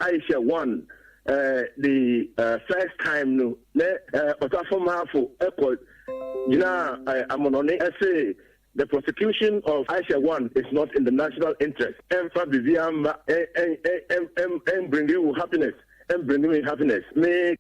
Aisha Huang the first time no, na Osafo Maafo ɛkɔ gyina amonɔne ɛse the prosecution of Aisha Huang is not in the national interest. Ɛmfa biribiara mma, ɛn bring you happiness, ɛn bring me happiness. Me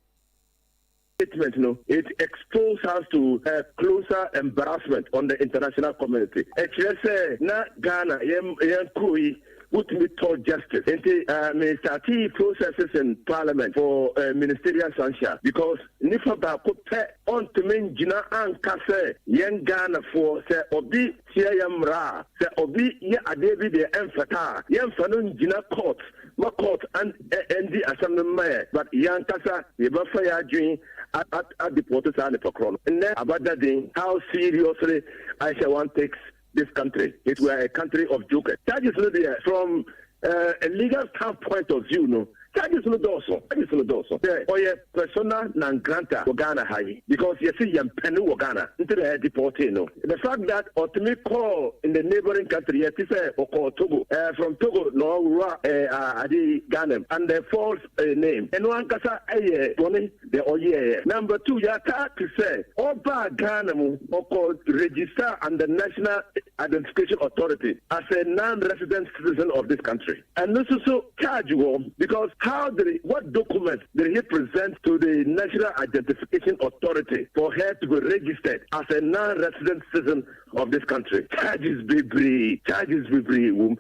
statement no, it expose us to a closer embarrassment on the international community. Ɛkyerɛ sɛ na Ghana yɛn kuro yi wotumi tɔ justice. Nti me started processes in Parliament for ministerial sanction because nipa baako pɛ ɔntumi ngyina anka sɛ yɛn Ghanafoɔ, sɛ obi tia yɛn mmara a, sɛ obi yɛ adeɛ bi deɛ ɛmfata a, yɛmfa no ngyina court ma court ɛndi asɛm no mma yɛ, but yɛn ankasa yɛbɛfa yɛ adwene a deport saa nipa korɔ no. Nnɛ abadaden how seriously Aisha Huang takes this country. It were a country of jokers. Charges no deɛ, from a legal standpoint of view no, charges no dɔɔso, charges no dɔɔso sɛ ɔyɛ persona non grata wɔ Ghana ha yi because yɛsi yɛn pɛne wɔ Ghana nti na yɛ deporting no. The fact that ɔtumi call in the neighboring country, yɛti sɛ ɔkɔɔ Togo, from Togo na ɔwura ade Ghana and the false name, ɛno ankasa ɛyɛ bɔne deɛ ɔyɛɛyɛ. Number two, yɛata te sɛ ɔbaa Ghana mu, ɔkɔ register under National Identification Authority as a non-resident citizen of this country, and this is so charge wɔ because how did he, what document did he present to the National Identification Authority for her to be registered as a non-resident citizen of this country? Charges bebree, charges bebree wom.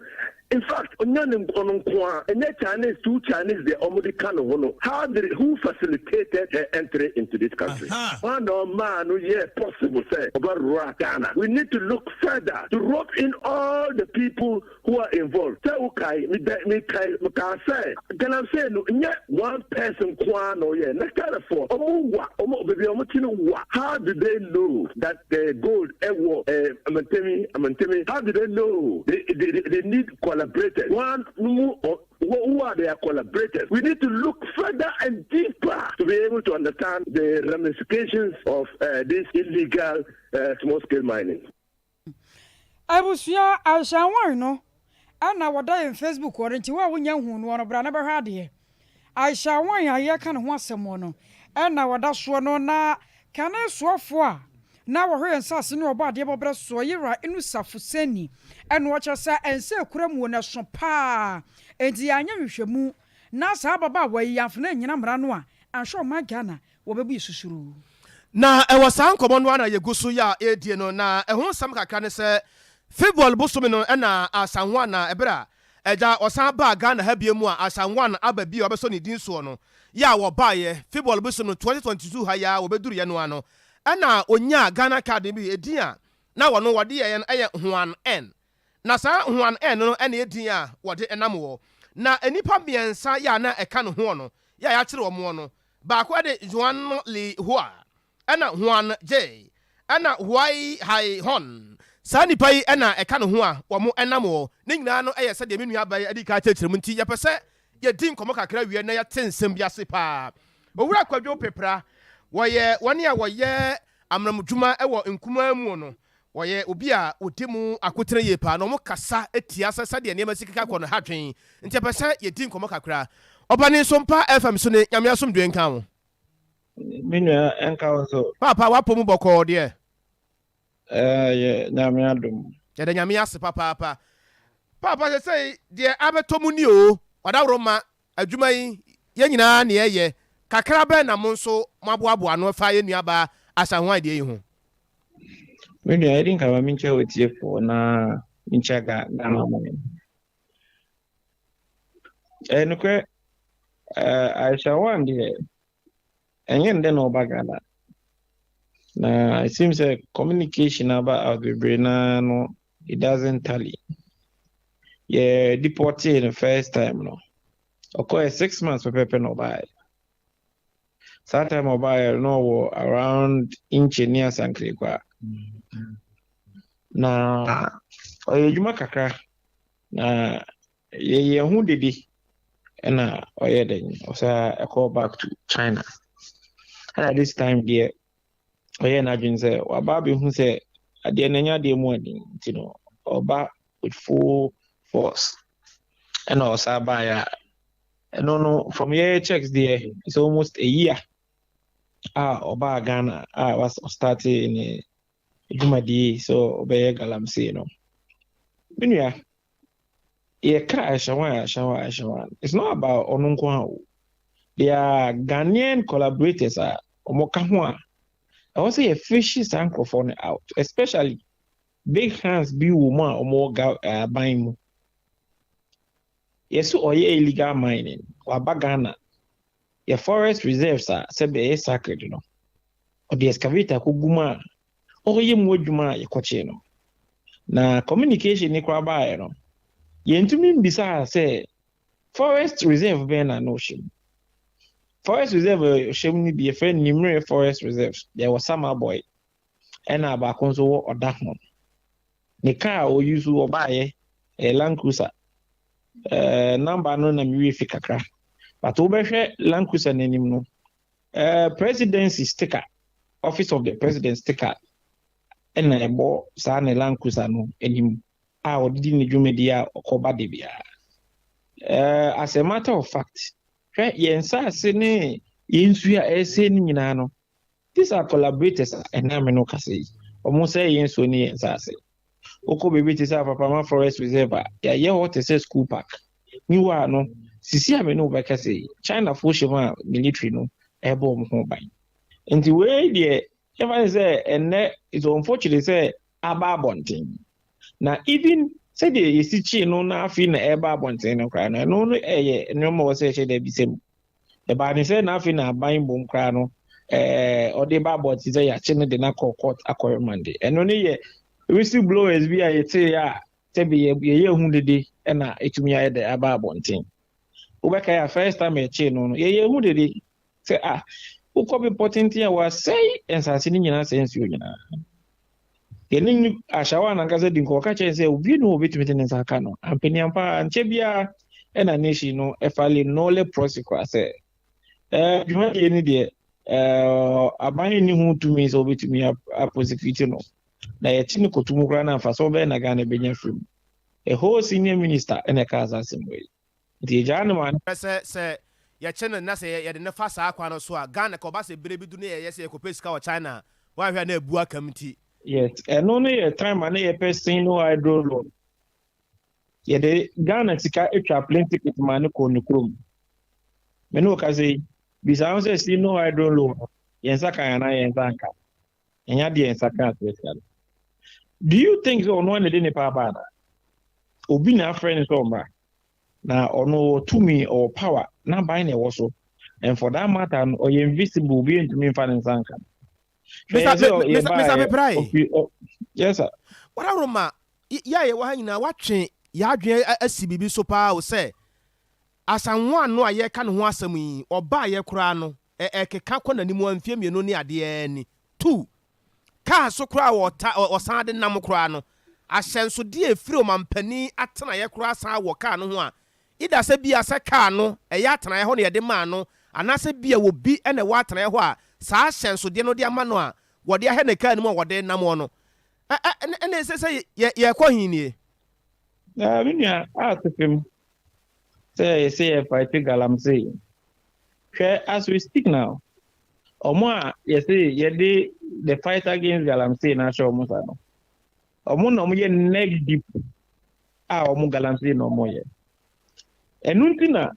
In fact, onya ne ɔno nko a, ɛnyɛ Chinese, two Chinese deɛ ɔmo de ka ne ho no. How did, who facilitated her entry into this country? One ɔmaa no yɛ possible sɛ ɔbɛwura Ghana? We need to look further to rope in all the people who are involved. Sɛ wokae, mekae mekaa sɛ galamsey no nyɛ one person nko ara na ɔyɛ na Chinafoɔ ɔmo wa ɔmo baabi a ɔmo ti no wa. How do they know that the gold ɛwɔ Amantemi? How do they know? They need collaborators. One mu who are their collaborators? We need to look further and deeper to be able to understand the ramifications of this illegal small scale mining. Abusua, Aisha Huang no ɛna wɔda yɛn Facebook wɔ no, nti wo a wonya hu no no, bra na bɛhwɛ adeɛ. Aisha Huang a yɛka ne ho asɛm wɔ no ɛna wɔda soɔ no, na kane soɔfoɔ a na wɔhwɛ yɛn nsase ne ɔbɔ adeɛ bɔbrɛ soɔ, yɛwura Inusah Fuseini, ɛna wɔkyerɛ sɛ ɛnsɛ ekura mu wɔ n'ɛso paa, enti yɛanyɛ nhwehwɛmu na saa ababaawa yi yɛamfa nyina mmara no a anhwɛ ɔman Ghana wɔbɛbu susuru. Na ɛwɔ saa nkɔmmɔ no ana yɛgu so yɛ a ɛredie no, na ɛho nsɛm kakra ne sɛ February bosome no ɛna Aisha Huang na ɛberɛ a ɛgya ɔsan baa Ghana ha bie mu a Aisha Huang aba bi a ɔbɛsɔ ne din soɔ no yɛ a wɔbaeɛ February bosome no 2022 ha yɛ a wɔbɛduruyɛ no ano, ɛna onyaa Ghana card bi, edin a na wɔno wɔde yɛ no ɛyɛ Huan N, na saa Huan N no ɛna edin a wɔde ɛnam wɔ. Na nnipa mmiɛnsa yɛ a na ɛka ne ho no yɛ a yɛakyerɛ wɔn no, baako ɛde Juan Li Hua, ɛna Huan J, ɛna Huai Hai Hon. Saa nipa yi ɛna ɛka ne ho a wɔn ɛnam wɔ ne nyinaa no ɛyɛ sɛdeɛ me nua bɛyɛ ɛde ka akyerɛkyerɛ mu. Nti yɛpɛ sɛ yɛdi nkɔmɔ kakra wie na yɛte nsɛm bi ase paa. Owura Kwadwo Pepra, wɔyɛ wɔne a wɔyɛ amramdwuma ɛwɔ nkumaa mu no, wɔyɛ obi a ɔdi mu akotene yie paa na ɔmo kasa etia sɛ sɛdeɛ nneɛma si keka kɔ no ha dwen, nti yɛpɛ sɛ yɛdi nkɔmɔ kakra. Ɔbani Nsompa FM so ne Nyame asomdwe nka ho. Me nua, ɛnka wo so. Paapa, wapɔ mu bɔkɔɔ deɛ? Yɛ Nyame adom. Yɛda Nyame ase papaapa. Paapa, sɛ sɛ deɛ abɛtɔ mu ni o, wadaworo ma adwuma yi yɛn nyinaa ne ɛyɛ kakra bɛn na mo nso moaboaboa ano fa yɛn nuabaa Aisha Huang deɛ yi ho? Me nua, yɛdi nka ma menkyɛ wɔ tiefoɔ na menkyɛ Ghana ma me. Ɛyɛ nokorɛ, Aisha Huang deɛ, ɛnyɛ ndɛ na ɔba Ghana. Na it seems sɛ communication aba out bebree naa no, it doesn't tally. Yɛ deportee the first time no, ɔkɔɛ 6 months pɛpɛpɛ na ɔbaeɛ. Saa time ɔbaeɛ no, ɔwɔ around Enchi ne Asankragua. Na ɔyɛ adwuma kakra na yɛyɛ ho dede, ɛna ɔyɛ dɛn, ɔsa ɛkɔ back to China. Ɛna this time deɛ, ɔyɛ n'adwene sɛ waba abɛhu sɛ adeɛ no ɛnyɛ adeɛ mu ani, nti no ɔba with full force, ɛna ɔsa baeɛ a Ɛno no, from yɛyɛ checks deɛ, it's almost a year a ɔbaa Ghana a ɔstarte ne dwumadie sɛ ɔbɛyɛ galamsey no. Me nua, yɛka Aisha Huang, Aisha Huang, Aisha Huang. It's not about ɔno nko ara o. There are Ghanaian collaborators a wɔka ho a ɛwɔ sɛ yɛfish saa nkurɔfoɔ no out, especially big hands bi wɔ mu a wɔwɔ aban mu. Yɛsɛ ɔyɛ illegal mining, waba Ghana. Yɛ forest reserves a sɛbi ɛyɛ sacred no, ɔde excavator akɔgu mu a ɔreyɛ mu adwuma a yɛkɔkyee no. Na communication ne koraa baeɛ no, yɛntumi mbisaa sɛ forest reserve bɛn na na ɔhyɛ mu. Forest reserve a ɔhyɛ mu no bi, yɛfrɛ no Nimire Forest Reserve, yɛwɔ Samreboi, ɛna baako nso wɔ ɔda ho. Ne car a ɔyi so ɔbaeɛ ɛyɛ Land Cruiser. Number no na mewie fi kakra. But wobɛhwɛ Land Cruiser n'anim no, presidency sticker, Office of the President sticker, ɛna ɛbɔ saa ne Land Cruiser no anim a ɔde di ne dwumadi a ɔkɔba de biara. As a matter of fact, hwɛ yɛn nsaase ne yɛn nsuo a ɛresɛe no nyinaa no, these are collaborators a ɛnam me no kasa yi. Wɔn sɛ yɛn nsuo ne yɛn nsaase. Wokɔ baabi te sɛ Apapama Forest Reserve a, yɛayɛ hɔ te sɛ school park. Meanwhile no, sisi a me ne wo bɛkasa yi, Chinafoɔ hyɛ mu a military no ɛrebɔ wɔn ho ban. Nti wei deɛ, yɛfa ne sɛ ɛnnɛ it's unfortunate sɛ aba abɔnten. Na even sɛdeɛ yɛsi kyee no na afei na ɛreba abɔnten no koraa no, ɛno no ɛyɛ nneɛma a wɔ sɛ ɛhyɛ dɛ bisa mu. Ɛbaa ne sɛ na afei na aban bom koraa no, ɔde ba abɔnten sɛ yɛakye no de no akɔ court akɔ remand. Ɛno ne yɛ whistle blowers bi a yɛtee a sɛbi yɛyɛ ehu dede ɛna etumi ayɛ dɛ aba abɔnten. Wobɛka yɛ first time yɛkyee no, yɛyɛ ehu dede sɛ ah, wokɔ bepɔ tenten a wɔasɛe nsase no nyinaa, sɛ nsuo nyinaa. Yɛne Aisha Huang nankasa di nkɔ, ɔka kyerɛ sɛ obi ne obɛtumi de ne nsa aka no ampaniampa nkyɛ biara ɛna nation no ɛfile nolle prosequi sɛ dwumadie no deɛ, aban ni ho tumi sɛ wobɛtumi aprosecute no, na yɛkyi no kɔto mu koraa no amfa sɛ wobɛyɛ na Ghana bɛnya firi mu. A whole senior minister ɛna ɛka saa asɛm wei, nti yɛgyaa no ma. Sɛ yɛkyɛ no na sɛ yɛde ne fa saa kwan no so a, Ghana ka ɔba sɛ bere bi du ne yɛyɛ sɛ yɛkɔpɛ sika wɔ China a, woahwɛ a na abu akam nti. Yes, ɛno no yɛ time a ne yɛpɛ Sinohydro loan. Yɛde Ghana sika atwa plane ticket ma ne kɔ ne kurom. Me ne wo ka sɛ bisa ho sɛ Sinohydro loan no, yɛn nsa kan anaa yɛn nsa nka? Ɛnya deɛ yɛn nsa kan aseɛ sika no. Do you think sɛ ɔno ana de nipa aba ana obi na afrɛ ne sɛ ɔmmra? Na ɔno ɔwɔ tumi, ɔwɔ power, n'aban na ɛwɔ so, and for that matter no, ɔyɛ invisible, obi ntumi nfa ne nsa nka. Mr Peprae. Yes sir. Wɔdaroma yɛ a yɛwɔ ha nyinaa, watwe yɛadwene asi biribi so paa o, sɛ Asanwa no a yɛka ne ho asɛm yi, ɔbaa yɛ koraa no, ɛkeka kɔ n'anim a mfeɛ 2 ne adeɛ ni two kaa so koraa wɔta ɔsan de nam koraa no, ahyɛnsodeɛ efiri ɔmampanin atenaeɛ koraa san wɔ kaa no ho a, ida sɛ bia sɛ kaa no ɛyɛ atenaeɛ hɔ na yɛde maa no, anaasɛ bia wɔ bi ɛna ɛwɔ atenaeɛ hɔ a saa ahyɛnsodeɛ no de ama no a wɔde ahɛ ne kaa no mu a wɔde nam hɔ no, ɛna ɛsɛ sɛ yɛkɔ hin nie. Na me nua a te fam sɛ yɛsɛ yɛ fight galamsey, hwɛ, as we speak now, ɔmo a yɛsɛ yɛde the fight against galamsey na ahyɛ ɔmo sa no, ɔmo na ɔmo yɛ neck deep a ɔmo galamsey na ɔmo yɛ. Ɛno nti na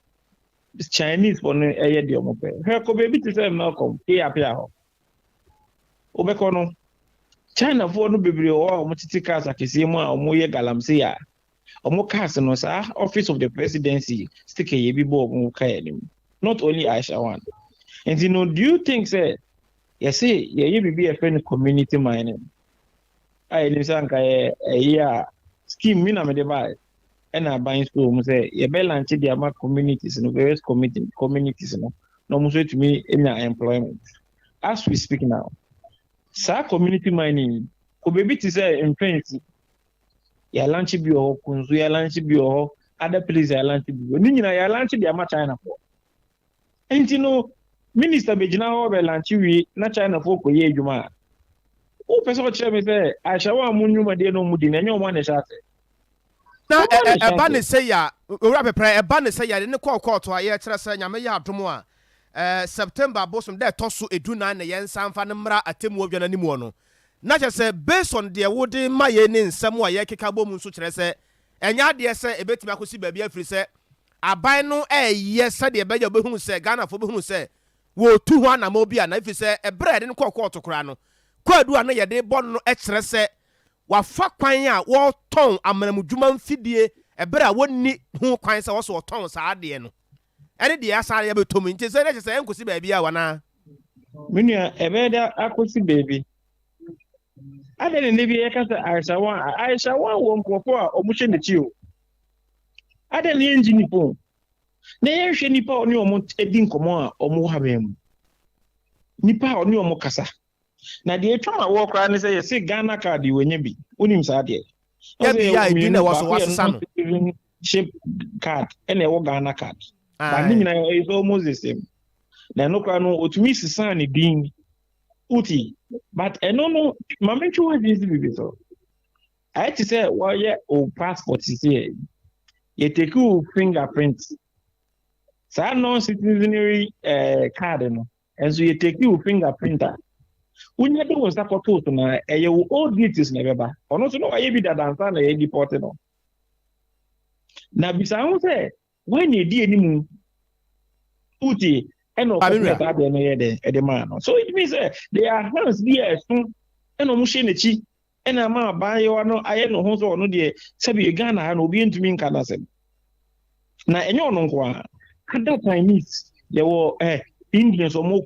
Chinese fo no ɛyɛ deɛ ɔmo pɛ. Hwɛ, kɔ beebi te sɛ Melcom apia hɔ, wobɛkɔ no, Chinafoɔ no bebree wɔ hɔ a ɔmo tete cars akɛseɛ mu a ɔmo yɛ galamsey a ɔmo cars no, saa Office of the Presidency sticker yɛ bi bɔ ɔmo kaa anim. Not only Aisha Huang. Nti no, do you think sɛ yɛsɛ yɛyɛ biribi a yɛfrɛ no community mining a yɛnim sɛ anka yɛ ɛyɛ a scheme mi na mede baeɛ, ɛna aban so mu sɛ yɛbɛ launch de ama communities no, various communities no, na ɔmo nso atumi anya employment. As we speak now, saa community mining, kò beebi te sɛ Mfɛnsi, yɛalaunch bi wɔ hɔ, Kunsu yɛalaunch bi wɔ hɔ, other place yɛalaunch bi wɔ hɔ, ne nyinaa yɛalaunch de ama China foɔ. Nti no, minister bɛgyina hɔ bɛ launch wie na China foɔ kɔ yɛ adwuma a, wopɛ sɛ ɔkyerɛ me sɛ ahyɛwɔ a mo nnwumadeɛ no mu di na ɛnyɛ ɔmo ana ɛhyɛ ase? Na Momma no ɛba ne chances. sei a, Owura Peprɛ, ɛba ne sɛ yɛde no kɔɔ kɔɔto a, yɛkyerɛ sɛ Nyame yɛ adom a, September bosom da ɛtɔ so edunan na yɛnsan mfa no mmra atemmuo adwa no anim hɔ no. Na kyerɛ sɛ based on deɛ wode ma yɛn ne nsɛm a yɛkeka bɔ mu nso kyerɛ sɛ ɛnyɛ adeɛ sɛ ɛbɛtumi akɔsi baabi afiri sɛ aban no reyɛ sɛdeɛ ɛbɛyɛ a wɔbɛhunu sɛ Ghanafoɔ bɛhunu sɛ wɔretu ho anammɔn bi anaa ɛfiri sɛ ɛberɛ a yɛde no kɔɔ kɔɔto koraa no kwaadu a na yɛde rebɔ no no kyerɛ sɛ wafa kwan a wɔtɔn amanamudwuma mfidie ɛberɛ a wɔnni ho kwan sɛ wɔsɛ wɔtɔn saa adeɛ no ɛne deɛ asan yɛbɛtɔ mu nti sɛ na kyerɛ sɛ ɛnkɔsi baabi a wanaa. Me nua, ɛbɛyɛ dɛ akɔsi baabi. Adɛn na nnɛ bi yɛka sɛ Aisha Wan? Aisha Wan wɔ nkurɔfoɔ a wɔhyɛ n'akyi o. Adɛn na yɛngye ne phone? Na yɛnhwɛ nnipa a ɔne wɔn di nkɔmmɔ a wɔwɔ ha bɛn mu. Nnipa a ɔne wɔn kasa. Na deɛ atwa ma woɔ koraa ne sɛ yɛse Ghana card yi wanya bi. Wonim saa deɛ? Yɛ bi a edin na ɛwɔ so wɔasesa no. Citizenship card ɛna ɛwɔ Ghana card. But ne nyinaa is almost the same. Na ɛno koraa no otumi sesaa ne din. Uti. But ɛno no ma mentwe w'adwene si biribi so. Ayɛ te sɛ wɔyɛ o passport sisi yɛ. Yɛtake wo fingerprint. Saa non-citizenry eh, card no. Nso yɛ take wo finger print a, wonya de wo nsa kɔtoo so na ɛyɛ wo old details na ɛbɛba. Ɔno nso na wayɛ bi dada ansa na yɛ deport no. Na bisa ho sɛ, wɔn na edi anim wotie ɛna ɔkɔpɛ saa deɛ no yɛ dɛ ɛde maa no. So it means sɛ they are hands bi a ɛso ɛna wɔn hyɛ n'akyi ɛna ama abaayewa no ayɛ ne ho sɛ ɔno deɛ sɛbi Ghana ha no obi ntumi nka n'asɛm. Na ɛnyɛ ɔno nko ara, other Chinese, yɛwɔ eh, Indians, ɔmo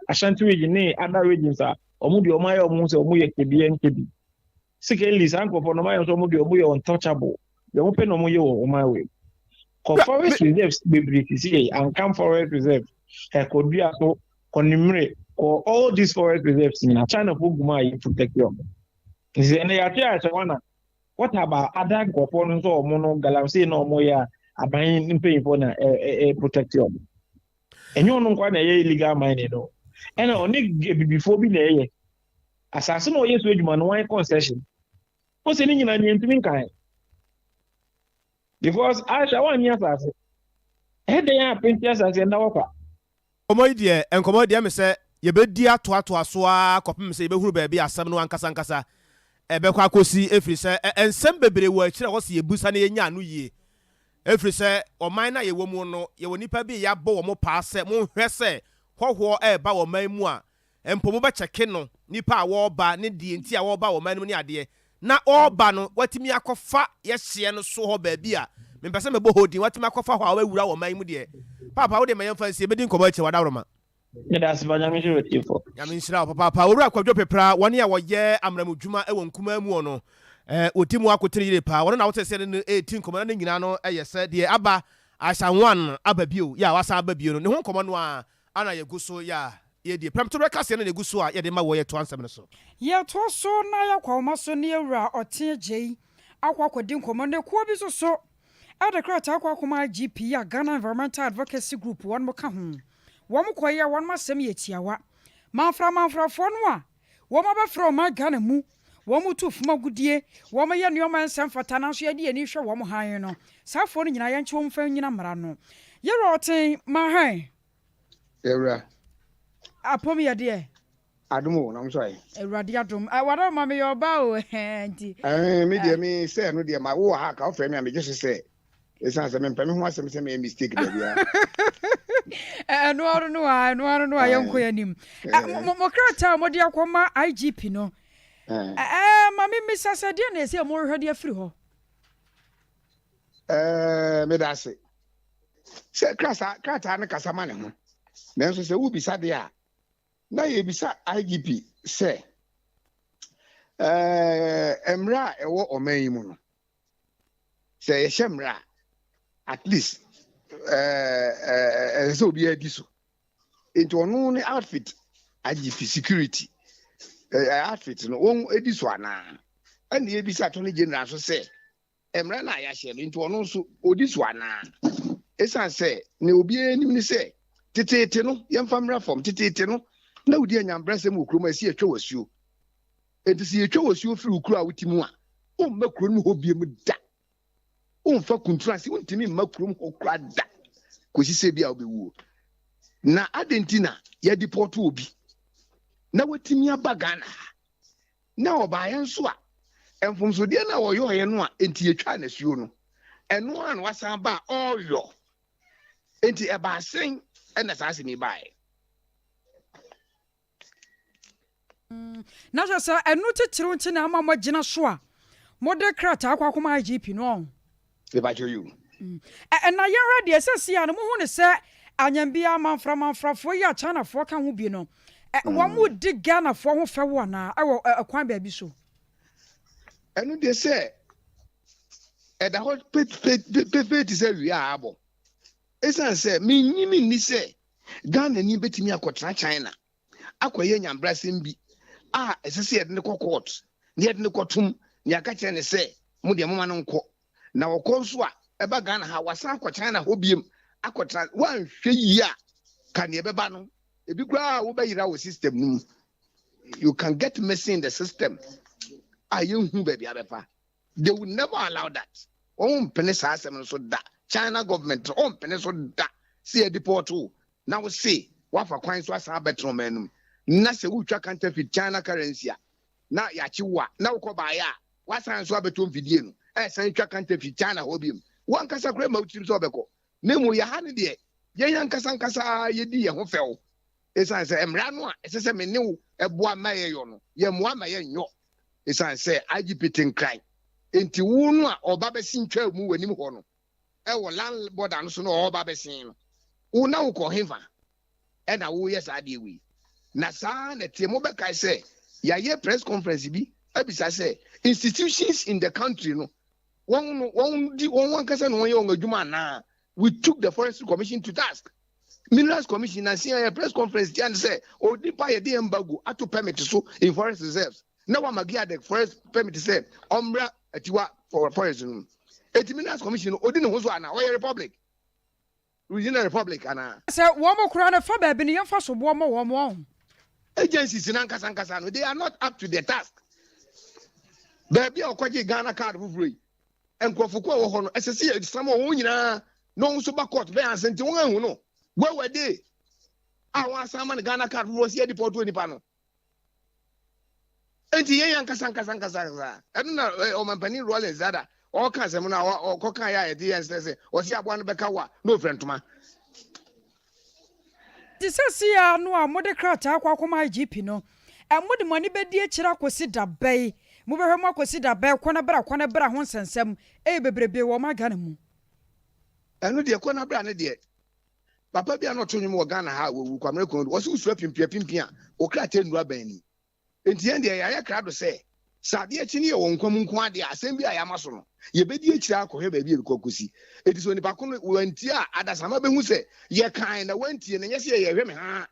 Ashanti region ne other regions a ɔmo deɛ ɔmo ayɛ ɔmo ho sɛ ɔmo yɛ kebi nkebi. Secondly, saa nkurɔfoɔ no ɔmo ayɛ sɛ ɔmo deɛ ɔmo yɛ untouchable. Deɛ ɔmo pɛ na ɔmo yɛ wɔ ɔmo away. Kɔ forest reserves bebree sisi yɛ Ankam forest reserve, ɛkɔ so, kɔ Nimire, kɔ all these forest reserves nyinaa China fo gu mu a yɛ protect ɔmo. Nti sɛ ɛnɛ yɛate a ɛhyɛ wɔn a What about other nkurɔfoɔ no nso wɔn no galamsey na wɔn yɛ a aban mpanyinfoɔ na ɛ ɛ ɛ protect wɔn. Ɛnyɛ ɔno nkoa na ɛyɛ illegal mining no. Ɛna ɔne abibifoɔ bi na ɛyɛ. Asase na ɔyɛ so adwuma no wɔn concession. Wɔn sɛ ne nyinaa nea ntumi nkan. Because Aisha wɔn anyi asase. Ɛdɛn a penti asase ɛnda hɔ kwa. Nkɔmmɔ yi deɛ, nkɔmmɔ yi deɛ ɛme sɛ yɛbɛdi atoatoa so ara kɔpem sɛ yɛbɛhunu baabi a asɛm no ankasa ankasa ɛbɛkɔ akɔsi, ɛfiri sɛ nsɛm bebree wɔ akyire a ɛwɔ sɛ yɛbusa na yɛnya ano yie, ɛfiri sɛ ɔman no a yɛwɔ mu no, yɛwɔ nnipa bi a yɛabɔ wɔn paa sɛ monhwɛ sɛ hɔhoɔ reba wɔ ɔman mu a, Mpo mobɛkyɛke no, nnipa a wɔreba ne deɛ nti a wɔreba wɔ ɔman no mu ne adeɛ, na ɔreba no watumi akɔfa yɛ hyeɛ no so hɔ baabi a mempɛ sɛ mɛbɔ hɔ din, watumi akɔfa hɔ a wabɛwura wɔ ɔman yi mu deɛ, Paapa wo deɛ ma yɛmfa nsie, yɛbɛdi nkɔmmɔ akyire, w'adaworoma. Meda ase pa, Nyame nhyira wo tiefo. Nyame nhyira wo papaapa. Owura Kwadwo Pepra, wɔne a wɔyɛ amanamu dwuma wɔ nkumaa mu no, wɔdi mu akotene yie paa. Wɔno na wote sɛ ne no redi nkɔmmɔ na ne nyinaa no yɛ sɛ deɛ aba Aisha One aba bio, yɛ a wasan aba bio no, ne ho nkɔmmɔ no ara Ana yɛgu so yɛ a yɛdie. Prɛmtoberɛ kaseɛ no na ɛgu so a yɛde ma woɔ yɛtoa nsɛm no so. Yɛtoa so na yɛakɔ ahoma so ne Awura Ɔtee Gyei akɔ akɔdi nkɔmmɔ na ekuo bi nso so de krataa akɔ akɔma IGP a Ghana Environmental Advocacy Group wɔnom ka ho. Wɔn kɔeɛ a wɔnom asɛm yɛ tiawa. Manfra manfrafoɔ no a wɔn abɛfra ɔman Ghana mu, wɔn tu fam agudeɛ, wɔn yɛ nnoɔma a ɛnsɛ mfata nanso yɛde yɛn ani hwɛ wɔn hann no, saa afoɔ no nyinaa yɛnkye wɔn mfa nnyina mmara ano. Yɛwura Ɔtee, ma hann. Yɛwura. Apom yɛ deɛ. Adom o, na mo nso ayɛ. Awurade adom. Ah, wada ma meyɛ ɔba o, nti. Ɛɛ, me deɛ me sɛ no deɛ ma wowɔ ha ka wofrɛ me a megye so sɛ ɛsiane sɛ mempɛ me ho asɛm sɛ meyɛ mistake baabiara. Ɛno ano no a, ɛno ano no a yɛnkɔ yɛn anim. Mo krataa a mode akɔma IGP no, ɛɛ ma memmisa sɛ deɛ na ɛsɛ mohwehwɛ de afiri hɔ? Ɛɛ, meda ase. Sɛ krataa krataa no kasa ma ne ho, nanso sɛ wobisa deɛ a, na yɛbisa IGP sɛ ɛɛ mmara a ɛwɔ ɔman yi mu no, sɛ yɛhyɛ mmara a, at least ɛɛ ɛsɛ sɛ obiara di so. Nti ɔno ne outfit IGP security ɛɛ outfit no wɔn di so anaa? Ɛna yɛbisa attorney general nso sɛ Mmara no a yɛahyɛ no nti, ɔno nso, odi so anaa? Esiane sɛ nea obiara nim ne sɛ, teteete no, yɛmfa mmra fam, teteete no, na wodi anyambrasɛm wɔ kurom a ɛsɛ yɛtwa wo asuo. Enti sɛ yɛtwa wo asuo firi wo kuro a wote mu a, womma kuro no mu hɔ biom da. Womfa kuntunu ase, wontumi mma kurom hɔ koraa da kɔsi sɛ bi a wobɛwuo. Na adɛn nti na yɛdepɔɔto obi na watumi aba Ghana ha? Na ɔbaeɛ nso a, mfomsodeɛ no a ɔyɔeɛ no a enti yɛtwaa no asuo no, ɛno ara na wasan ba a ɔreyɔ. Enti ɛbaa sɛn na saa asɛm yi baeɛ? Na kyerɛ sɛ ɛno titiriw nti na ama moagyina so a mode krataa akɔ akɔma IGP no ɔho. Mepakyɛw yi o. Ɛ na yɛnhwɛ deɛ seesei a no mohu no sɛ anyambia manfra manfrafoɔ yi a Chinafoɔ ka ho bi no ɛ wɔn redi Ghanafoɔ ho fɛw anaa ɛwɔ ɛ kwan baabi so? Ɛno deɛ sɛ ɛda hɔ pefee te sɛ awia a abɔ. Esiane sɛ minnye minni sɛ Ghanani betumi akɔtena China akɔyɛ nyamebrasɛm bi a ɛsɛ sɛ yɛde no kɔ court na yɛde no kɔtom na yɛaka kyerɛ no sɛ mo deɛ moma no nkɔ na ɔkɔ nso a ɛba Ghana ha wasan akɔ China hɔ biem akɔtena woanhwɛ yie a ka neɛ ɛbɛba no ebi koraa wobɛyera wɔ system no mu you can get missing in the system a yɛnhu baabi abɛfa They will never allow that. Wɔn mpene saa asɛm no so da. China government no ɔmpene so da sɛ yɛ deport wo na wo se wafa kwan so asan abɛtena ɔman no mu. Na sɛ wotwa counterfeit China currency a na yɛakye wo a na wokɔ baeɛ a wasan nso abɛtɔ mfidie no ɛsan twa counterfeit China hɔ biom. Wo ankasa koraa mma wo tirim sɛ wobɛkɔ. Na mmom yɛ ha no deɛ yɛn ankasa ankasa ara yɛdi yɛn ho fɛw esiane sɛ mmara no a ɛsɛ sɛ me ne wo boa ma yɛyɔ no yɛmmoa ma yɛnyɔ. Esiane sɛ IGP te Nkran nti, wo no a ɔba bɛsen twaa mu w'anim hɔ no wɔ land border no so na ɔreba bɛsen no, wo na wokɔ hefa ɛna woyɛ saa adeɛ wei? Na saa na ɛteɛ. Mobɛkae sɛ yɛayɛ press conference bi abisa sɛ institutions in the country no wɔn no wɔn di wɔn ankasa na wɔyɛ wɔn adwuma anaa? We took the Forestry Commission to task. Minerals Commission na sia yɛ press conference tia no sɛ onipa yɛde embargo ato permit so in forest reserves na wama Giadec forest permit sɛ ɔmmra Atiwa forest no mu. Eti Minerals Commission no odi ne ho so anaa? Ɔyɛ republic? Within a republic anaa? Sɛ wɔn koraa no fa baabi no yɛmfa soboɔ mmɔ wɔn wɔn. Agencies no ankasa ankasa no they are not up to the task. Baabi a ɔkɔgye Ghana card foforɔ yi nkurɔfo ko a ɛwɔ hɔ no, ɛsɛ sɛ yɛsam wɔn nyinaa na wɔn nso ba court bɛyɛ ansa nti wɔn ahu no. Where were they? A wɔn asan ama no Ghana card foforɔ sɛ yɛde pɔtɔ nipa no. Nti yɛn ankasa ankasa ankasa ankasa ɛno na ɔmampanin Rawlings dada ɔka asɛm no a ɔkɔka yɛ a yɛde yɛn sɛ sɛ ɔsi aboa no bɛka wo a na ofura ntoma. Te sɛ sia no a mode krataa akɔ akɔma IGP no, mode mo ani bɛdi akyire akɔsi da bɛn? Mobɛhwɛ mu akɔsi da bɛn? Kɔ na bra, kɔ na bra ho nsɛnsɛm yɛ bebrebe wɔ ɔman Ghana mu. Ɛno deɛ kɔ na bra no deɛ, papa bi a na ɔto nnwom wɔ Ghana ha a wawu, Kwamere Konadu, ɔse wosuro apimpin apimpin a, wo krataa nnuru abɛn ni. Enti yɛn deɛ, yɛayɛ krado sɛ, sɛ adeɛ kye ne yɛwɔ nkwa mu nko ara deɛ a, asɛm bi a yɛama so no, yɛbɛdi akyire ara akɔhwɛ baabi a ɛbɛkɔ akɔsi. Enti sɛ onipa ko no wantie a, adasamma bɛhu sɛ yɛkae na wantie no, ɛnyɛ sɛ yɛyɛ hwɛ me haa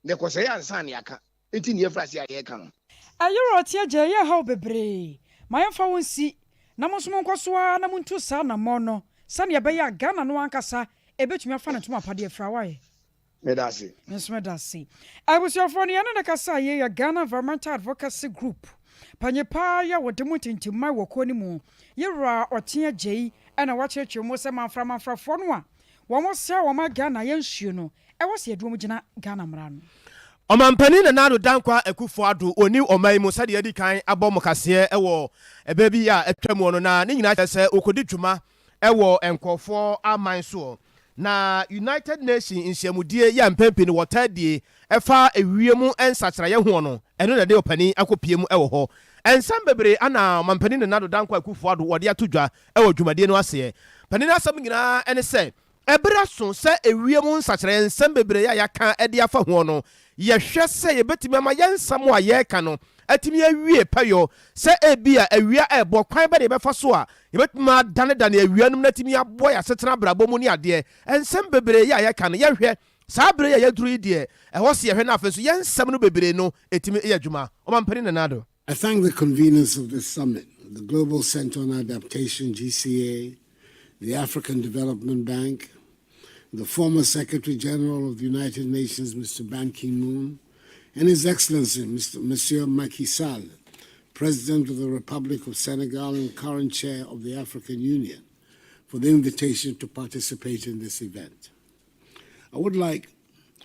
na ɛkɔsɛe ansa na yɛaka. Enti na yɛafiri aseɛ a yɛreka no. Ɛyere ɔteɛ gya ɛyɛ haw bebree. Ma yɛmfa wo nsi na mo nso monkɔ so ara na montu saa anammɔn no sɛnea ɛbɛyɛ a Ghana no ankasa ɛbɛtumi afa ne ntoma pa de afira. Woayɛ? Meda ase. Me nso meda ase. Abusuafoɔ no yɛne no kasa yei yɛ Ghana Environmental Advocacy Group panyin paa yi a wɔde mu ntintimman wɔ kuo no mu, Yewura Ɔte Agyei ɛna wakyerɛkyerɛ mu sɛ manfra manfrafoɔ no a wɔn srɛ wɔn a Ghana yɛ nsuo no ɛwɔ sɛ yɛde wɔn gyina Ghana mmara ano. Ɔmanpanin Nana Addo Dankwa Akufo Addo ɔnni ɔman yi mu sɛdeɛ yɛadi kan abɔ mo kaseɛ wɔ ɛberɛ bi a atwa muo no na ne nyinaa kyerɛ sɛ ɔkɔdi dwuma wɔ nkurɔfoɔ aman soɔ. Na United Nation nhyiamudie yi a mpɛn pii no wɔtaa die fa ewiem nsakyeraeɛ hoɔ no, ɛno na ɛde ɔpanin akɔpie mu wɔ hɔ. Nsɛm bebree ana Ɔmanpanin Nana Addo Dankwa Akufo Addo wɔde ato dwa wɔ dwumadie no aseɛ. Panin no asɛm nyinaa ne sɛ, Ɛberɛ aso sɛ ewiem nsakyeraeɛ nsɛm bebree a yɛaka de afa hoɔ no, yɛhwɛ sɛ yɛbɛtumi ama yɛn nsɛm a yɛreka no atumi awie pɛyɔ. Sɛ ebia awia rebɔ, kwan bɛn na yɛbɛfa so a yɛbɛtumi adanedane awia no mu na atumi aboa yɛn asetena abrabɔ mu ne adeɛ. Nsɛm bebree yi a yɛka no, yɛnhwɛ. Saa berɛ yi a yɛaduru yi deɛ, ɛhɔ sɛ yɛhwɛ na afei nso yɛn nsɛm no bebree no ɛtumi yɛ adwuma. Ɔmampanin Nana Addo. I thank the conveners of this summit, the Global Center on Adaptation, GCA, the African Development Bank, the former Secretary General of the United Nations, Mr. Ban Ki-moon, and His Excellency, Mr. Monsieur Macky Sall, President of the Republic of Senegal and current chair of the African Union, for the invitation to participate in this event. I would like,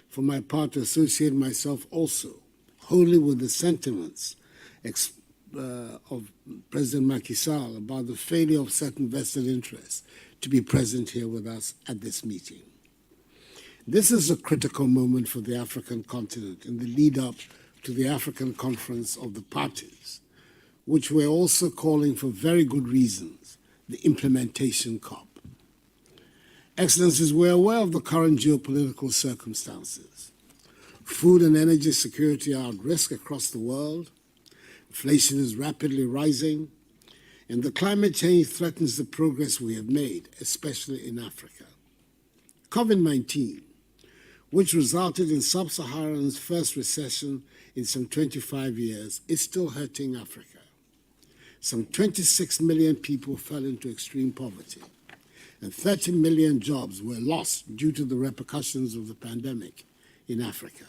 for my part, to associate myself also wholly with the sentiments of President Macky Sall about the failure of certain vested interests to be present here with us at this meeting. This is a critical moment for the African continent in the lead up to the African Conference of the Parties, which we're also calling for very good reasons the implementation COP. Excellencies, we're aware of the current geopolitical circumstances. Food and energy security are at risk across the world. Inflation is rapidly rising, and the climate change threatens the progress we have made, especially in Africa. COVID 19, which resulted in sub Saharan's first recession in some 25 years, is still hurting Africa. Some 26 million people fell into extreme poverty, and 30 million jobs were lost due to the repercussions of the pandemic in Africa.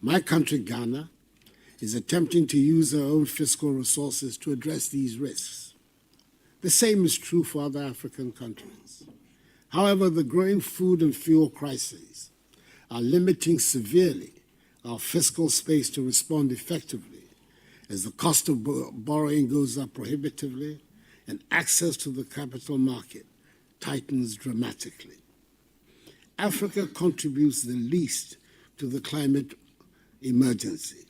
My country, Ghana, is attempting to use her own fiscal resources to address these risks. The same is true for other African countries. However, the growing food and fuel crises are limiting severely our fiscal space to respond effectively as the cost of borrowing goes up prohibitively and access to the capital market tightens dramatically. Africa contributes the least to the climate emergency,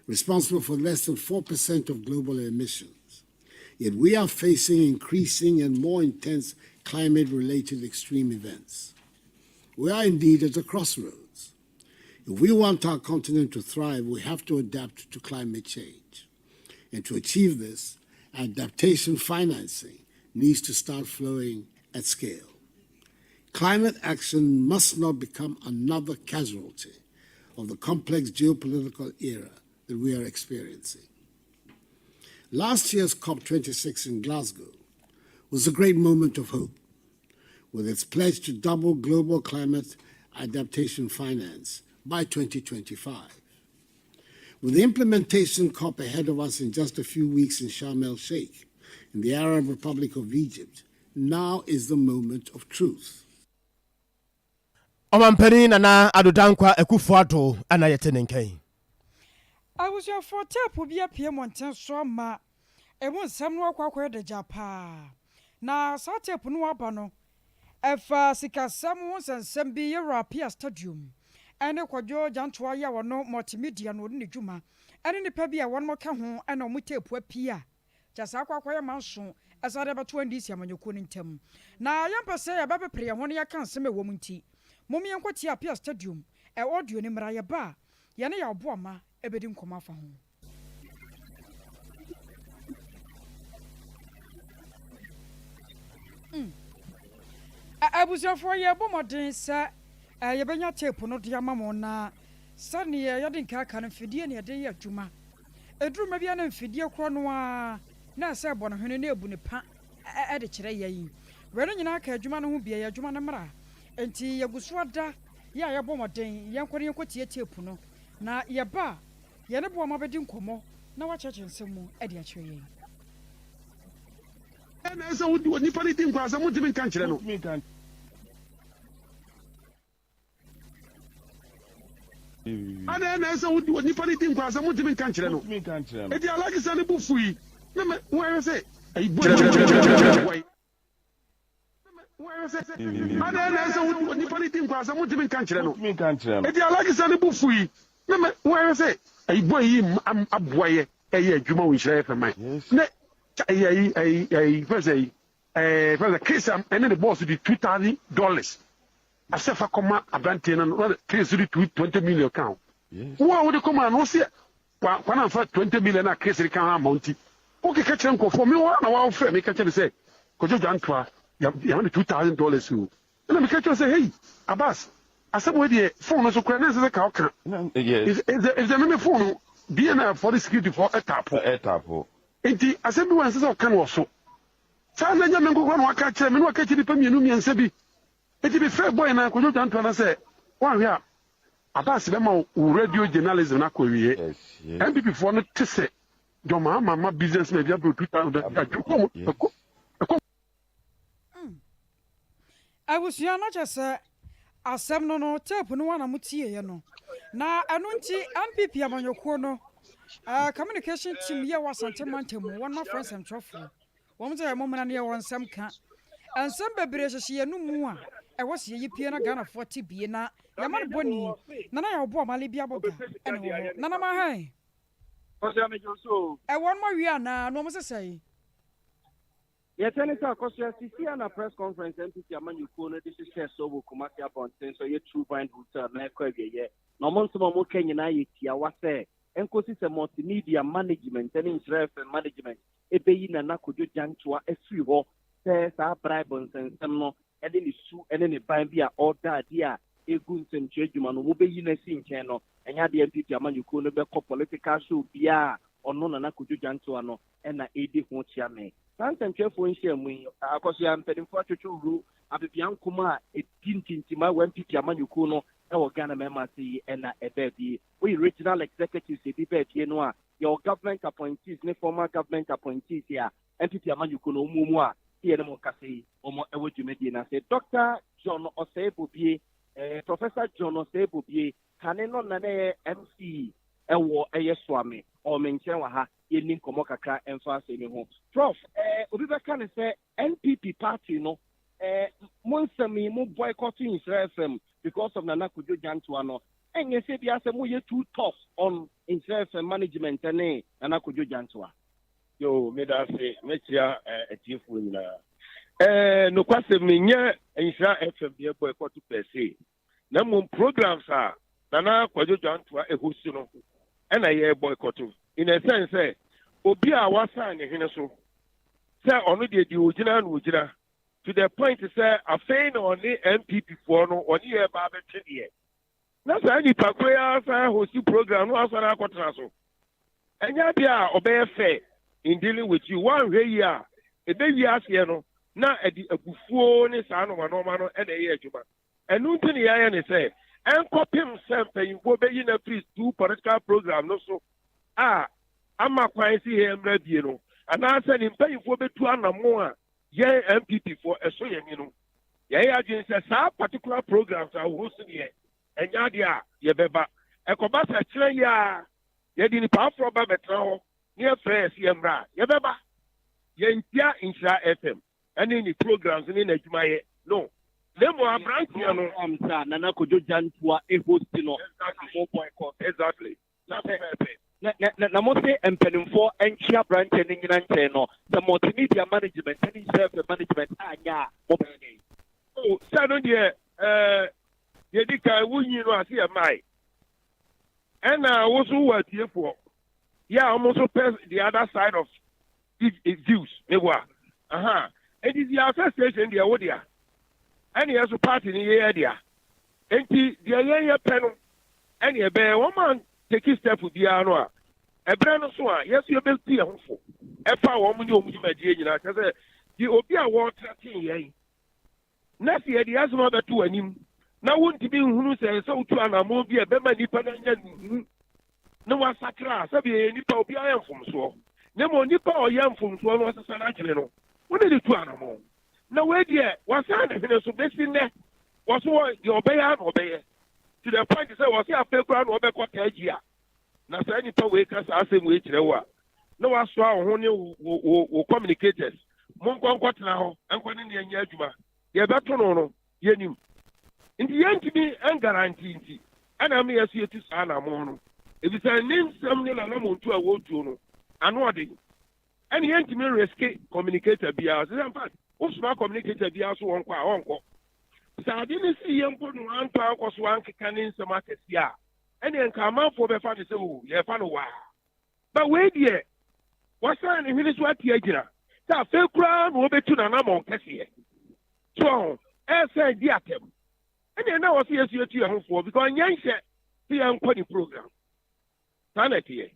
responsible for less than 4% of global emissions. Yet we are facing increasing and more intense climate related extreme events. We are indeed at a crossroads. If we want our continent to thrive, we have to adapt to climate change. And to achieve this, adaptation financing needs to start flowing at scale. Climate action must not become another casualty of the complex geopolitical era that we are experiencing. Last year's COP26 in Glasgow was a great moment of hope, with its pledge to double global climate adaptation finance by 2025. With the implementation COP ahead of us in just a few weeks in Sharm el Sheikh, in the Arab Republic of Egypt, now is the moment of truth. Ɔmampanin Nana Addo Dankwa Akufo-Addo na yɛte ne nka yi. Abusuafoɔ teepu bi apue mmɔnten so ama emu nsɛm no akɔ akɔyɛ dagya paa. Na saa teepu no aba no, ɛfa sikasɛm ho nsɛnsɛm bi Yɛwura Appiah Stadium ɛne Kwadwo Gyantoa yi a ɔno Multimedia no ɔdi ne dwuma ɛne nnipa bi a wɔnom ka ho ɛna wɔn teepu apue a Kyɛ saa akɔ akɔyɛ manso ɛsan de abɛto NDC amanyɔkuo no ntam. Na yɛmpɛ sɛ yɛbɛpepere yɛn ho na yɛaka nsɛm a ɛwɔ mu nti, mom yɛnkɔtie Appiah Stadium audio no mmra. Yɛba a, yɛne Yaw Boamah bɛdi nkɔmmɔ afa ho. Mm. Abusuafoɔ, yɛrebɔ mmɔden sɛ yɛbɛnya tape no de ama mo na sɛdeɛ yɛde nka aka no, mfidie na yɛde yɛ adwuma. Ɛduru mmerɛ bi a na mfidie korɔ no ara na ɛsɛ ɛbɔ ne hwene na ɛbu ne pa de kyerɛ yɛn. Wei no nyinaa ka adwuma no ho bi, ɛyɛ adwuma no mmara. Enti yɛgu so ada yɛ a yɛbɔ mmɔden yɛnkɔ na yɛnkɔtie tape no, na yɛba a yɛne Boamah bɛdi nkɔmmɔ na wakyerɛkyerɛ nsɛm mu de akyerɛ yɛn. Dɛn na ɛsɛ sɛ wode onipa no di nkoasɛm? Wontumi nka nkyerɛ no. Adɛn na ɛsɛ sɛ wode onipa no di nkwasɛm? Wontumi nka nkyerɛ no. Enti Alakisa no bo fui, na me woahwɛ sɛ ayi bɔ Adɛn na ɛsɛ sɛ wode onipa no di nkwasɛm? Wontumi nka nkyerɛ no. Enti Alakisa no bo fui, na me woahwɛ sɛ ayi bɔ yi aboa yɛ ɛyɛ adwuma wɔ Nhyira FM ne ɛyɛ ayi ayi ayi fɛn sɛ ayi ɛɛ fɛn sɛ Chris ɛne ne bɔɔso di $2,000. Asɛ fa kɔma abranteɛ no no na Chris de 20 million ka ho. Wo a wode kɔma no wose kwan amfa 20 million a Chris de ka ho ama wo nti wokeka kyerɛ nkurɔfoɔ me hɔ na wafrɛ me ka kyerɛ me sɛ Kwadwo Dwantoa yɛama no $2,000 o. Ɛna meka kyerɛ sɛ hey Abbas asɛm wei deɛ phone no so koraa na ɛnsɛ sɛ ka ɔka. Ɛfisɛ me me phone no BNI foɔ ne security foɔ ɛtaapo. Nti asɛm bi wɔ ɛnsɛ sɛ ɔka no wɔ so. Saa na ɛnyɛ me nko koraa na waka akyerɛ me na waka akyerɛ nnipa mmienu mmiɛnsa bi. Enti mefrɛɛ boy no Kojo Gyantoa no sɛ woanhwɛ a Abbas bɛma wo radio journalism no akɔ awieɛ. NPP foɔ no te sɛ John Mahama ma business man bi abrɛ 2000 adwo kɔ ɛkɔ. Abusua no kyɛ sɛ asɛm no no tape no ara na mo tieɛ no na ɛno nti NPP amanyɔkuo no communication team yɛ wɔ Asante mantam mu wɔn afrɛ nsɛmtwerɛfoɔ wɔn sɛ mo mmra ne yɛwɔ nsɛm ka. Nsɛm bebree hyehye yɛn no mu a ɛwɔ sɛ yɛyi pie na Ghanafoɔ te bie na yɛma no bɔ ni. Nana yɛ ɔboa Mali bi abɔ ga ɛna wɔ hɔ. Nana ma hɛn. Ɛwɔ no awie anaa na wɔn sesɛe. Deɛ ɛteɛ ne sɛ, Akosua, seesei ara na press conference a NPP amanyɔkuo no de hyehyɛɛ soɔ wɔ Kumasi abɔnten so, ɛyɛ True Vine Hotel, na ɛrekɔ awieɛ. Na wɔn nsɛm a wɔreka nyinaa yɛ tiawa sɛ, ɛnkɔsi sɛ Multimedia Management ne Nhyira FM Management bɛyi Nana Kojo Gyantoa afiri hɔ sɛ saa bribe nsɛnsɛm no ne ne su ne ne ban bi a ɔreda adi a ɛregu nsɛmtwerɛ adwuma no, wɔbɛyi no asi nkyɛn no, ɛnyɛ adeɛ a NPP amanyɔkuo no bɛkɔ political show biara a ɔno Nana Kojo Gyantoa no na ɛredi ho kyeame. Saa nsɛntwerɛfoɔ nhyiamu yi, Akɔsoa mpanimfoɔ atwetwe wuru abebea nkɔmmɔ a ɛdi ntintima wɔ NPP amanyɔkuo no wɔ Ghana mmarima ase yi na ɛbaa bi. Woyi regional executives ebi baa bie no a, yɛwɔ government appointees ne former government appointees a NPP amanyɔkuo no wɔn mu a yɛne mo kasa yi wɔn wɔ dwumadie no ase. Dr. John Osei Bobie, eh, Professor John Osei Bobie, kane no na na ɛyɛ MC ɛwɔ ɛyɛ Soame, ɔwɔ me nkyɛn wɔ ha. Yɛnni nkɔmmɔ kakra mfa asɛm yi ho. Prof, eh, obi bɛka no sɛ NPP party no, eh, mo nsɛm yi, mo boycott Nhyira FM because of Nana Kojo Gyantoa no, ɛnyɛ sɛ bia sɛ moyɛ too tough on Nhyira FM management ne Nana Kojo Gyantoa. Yo, meda ase, mɛkyia eh, atiefoɔ nyinaa. Eh, nokwasɛm no, nyɛ Nhyira FM deɛ boycott per se, na mmom programs a Nana Kwadwo Dwantoa host no na yɛ boycott in a sense sɛ obi a wasan ne hwene so sɛ ɔno deɛ deɛ ogyina na ogyina to the point sɛ afei na ɔne NPP foɔ no ɔne yɛ ba abɛtwe deɛ na saa nipa koro yi ara san host program no asan akɔtena so. Ɛnyɛ adeɛ a ɔbɛyɛ fair in dealing with you. Woanhwɛ yie a, ɛbɛwie aseɛ no na ɛde abufuo ne saa nnoɔma nnoɔma no na ɛyɛ adwuma. Ɛno nti na yɛayɛ no sɛ ɛnkɔpem sɛ mpanyinfoɔ bɛyi no afiri two political program no so a ama kwan sɛ yɛn mmra bie no, anaasɛ ne mpanyinfoɔ bɛtu anamon a yɛn NPP foɔ ɛsɔ yɛn ani no. Yɛayɛ adwene sɛ saa particular programs a wɔhost deɛ ɛnyɛ adeɛ a yɛbɛba. Ɛkɔba sɛ kyerɛ yi ara yɛde nnipa aforɔ ba bɛtena hɔ na yɛfrɛ yɛ sɛ yɛmmra a, yɛbɛba. Yɛntia Nhyira FM ne ne programs ne n'adwumayɛ no, na mmom aberanteɛ no. Programs a Nana Kojo Gyantoa host no, Exactly. mo boycott. Exactly. Saa pɛpɛɛpɛ. Na, na, na, na mo se mpanimfoɔ ntwe aberanteɛ no nyina nkyɛn no, sɛ Multimedia Management ne Nhyira FM Management anyɛ a, mobɛyɛ dɛn? Oh, sɛ no deɛ, ɛɛ, deɛ di kan, wonyi no ase yɛ mmae. Ɛna wo nso wowɔ atiefoɔ yɛ a wɔn nso pɛ the other side of views ne boa. Aha, enti si asɛ station deɛ wo dea, ɛne yɛ so party no yɛ dea. Enti deɛ yɛn yɛ pɛ no ɛne ɛbɛyɛ. Wɔn a take step biara no a, ɛberɛ no so a yɛ so yɛbɛtu yɛn ho fo ɛfa wɔn ne wɔn dwumadie nyinaa. Kyerɛ sɛ deɛ obi a wɔretrɛten yɛn Na sɛ yɛde yɛn asɛm abɛto w'anim, na wuntumi nhunu sɛ ɛsɛ sɛ wutu anammɔn bi a ɛbɛma nnipa no anya nnuhu na wɔasakra a, sɛbe yɛyɛ nnipa, obiara yɛ mfomsoɔ. Na mmom onipa a ɔyɛ mfomsoɔ na ɔsesa n'adwene no, wo ne no tu anammɔn. Na wei deɛ, wasan ne hwene so bɛsi nnɛ, wɔ so wɔ deɛ ɔbɛyɛ ara na ɔbɛyɛ, to the point sɛ wɔse afei koraa na ɔbɛkɔ third year. Na saa nipa wei ka saa asɛm wei kyerɛ wo a, na wasoa wo ho ne wo wo wo communicators, monkɔ nkɔtena hɔ nkɔ ne nea nyɛ adwuma. Deɛ ɛbɛto no no, yɛnim. Nti yɛntumi ngarante nti ɛna ama yɛso yɛtu saa anammɔn no. Efisɛ ne nsɛm ne n'anammɔntu a wɔretuo no, ano ɔden. Ɛne yɛntumi riske communicator biara. Sɛ in fact, wosoma communicator biara so wɔnkɔ a, ɔnkɔ. Sɛ ade no si yɛ mpo no antɔ ankɔ so ankeka ne nsɛm akɛseɛ a, ɛneɛ nka amanfoɔ bɛfa no sɛ o yɛrefa no waa. But wei deɛ wasan ne hwene so ate agyina sɛ afei koraa na ɔbɛtu n'anammɔn kɛseɛ. So ɔho ɛresan di atɛm. Ɛneɛ na wɔ sɛ yɛsu yɛtu yɛn ho foɔ because nyɛ nhyɛ sɛ yɛnkɔ ne program. Saa na ɛteɛ.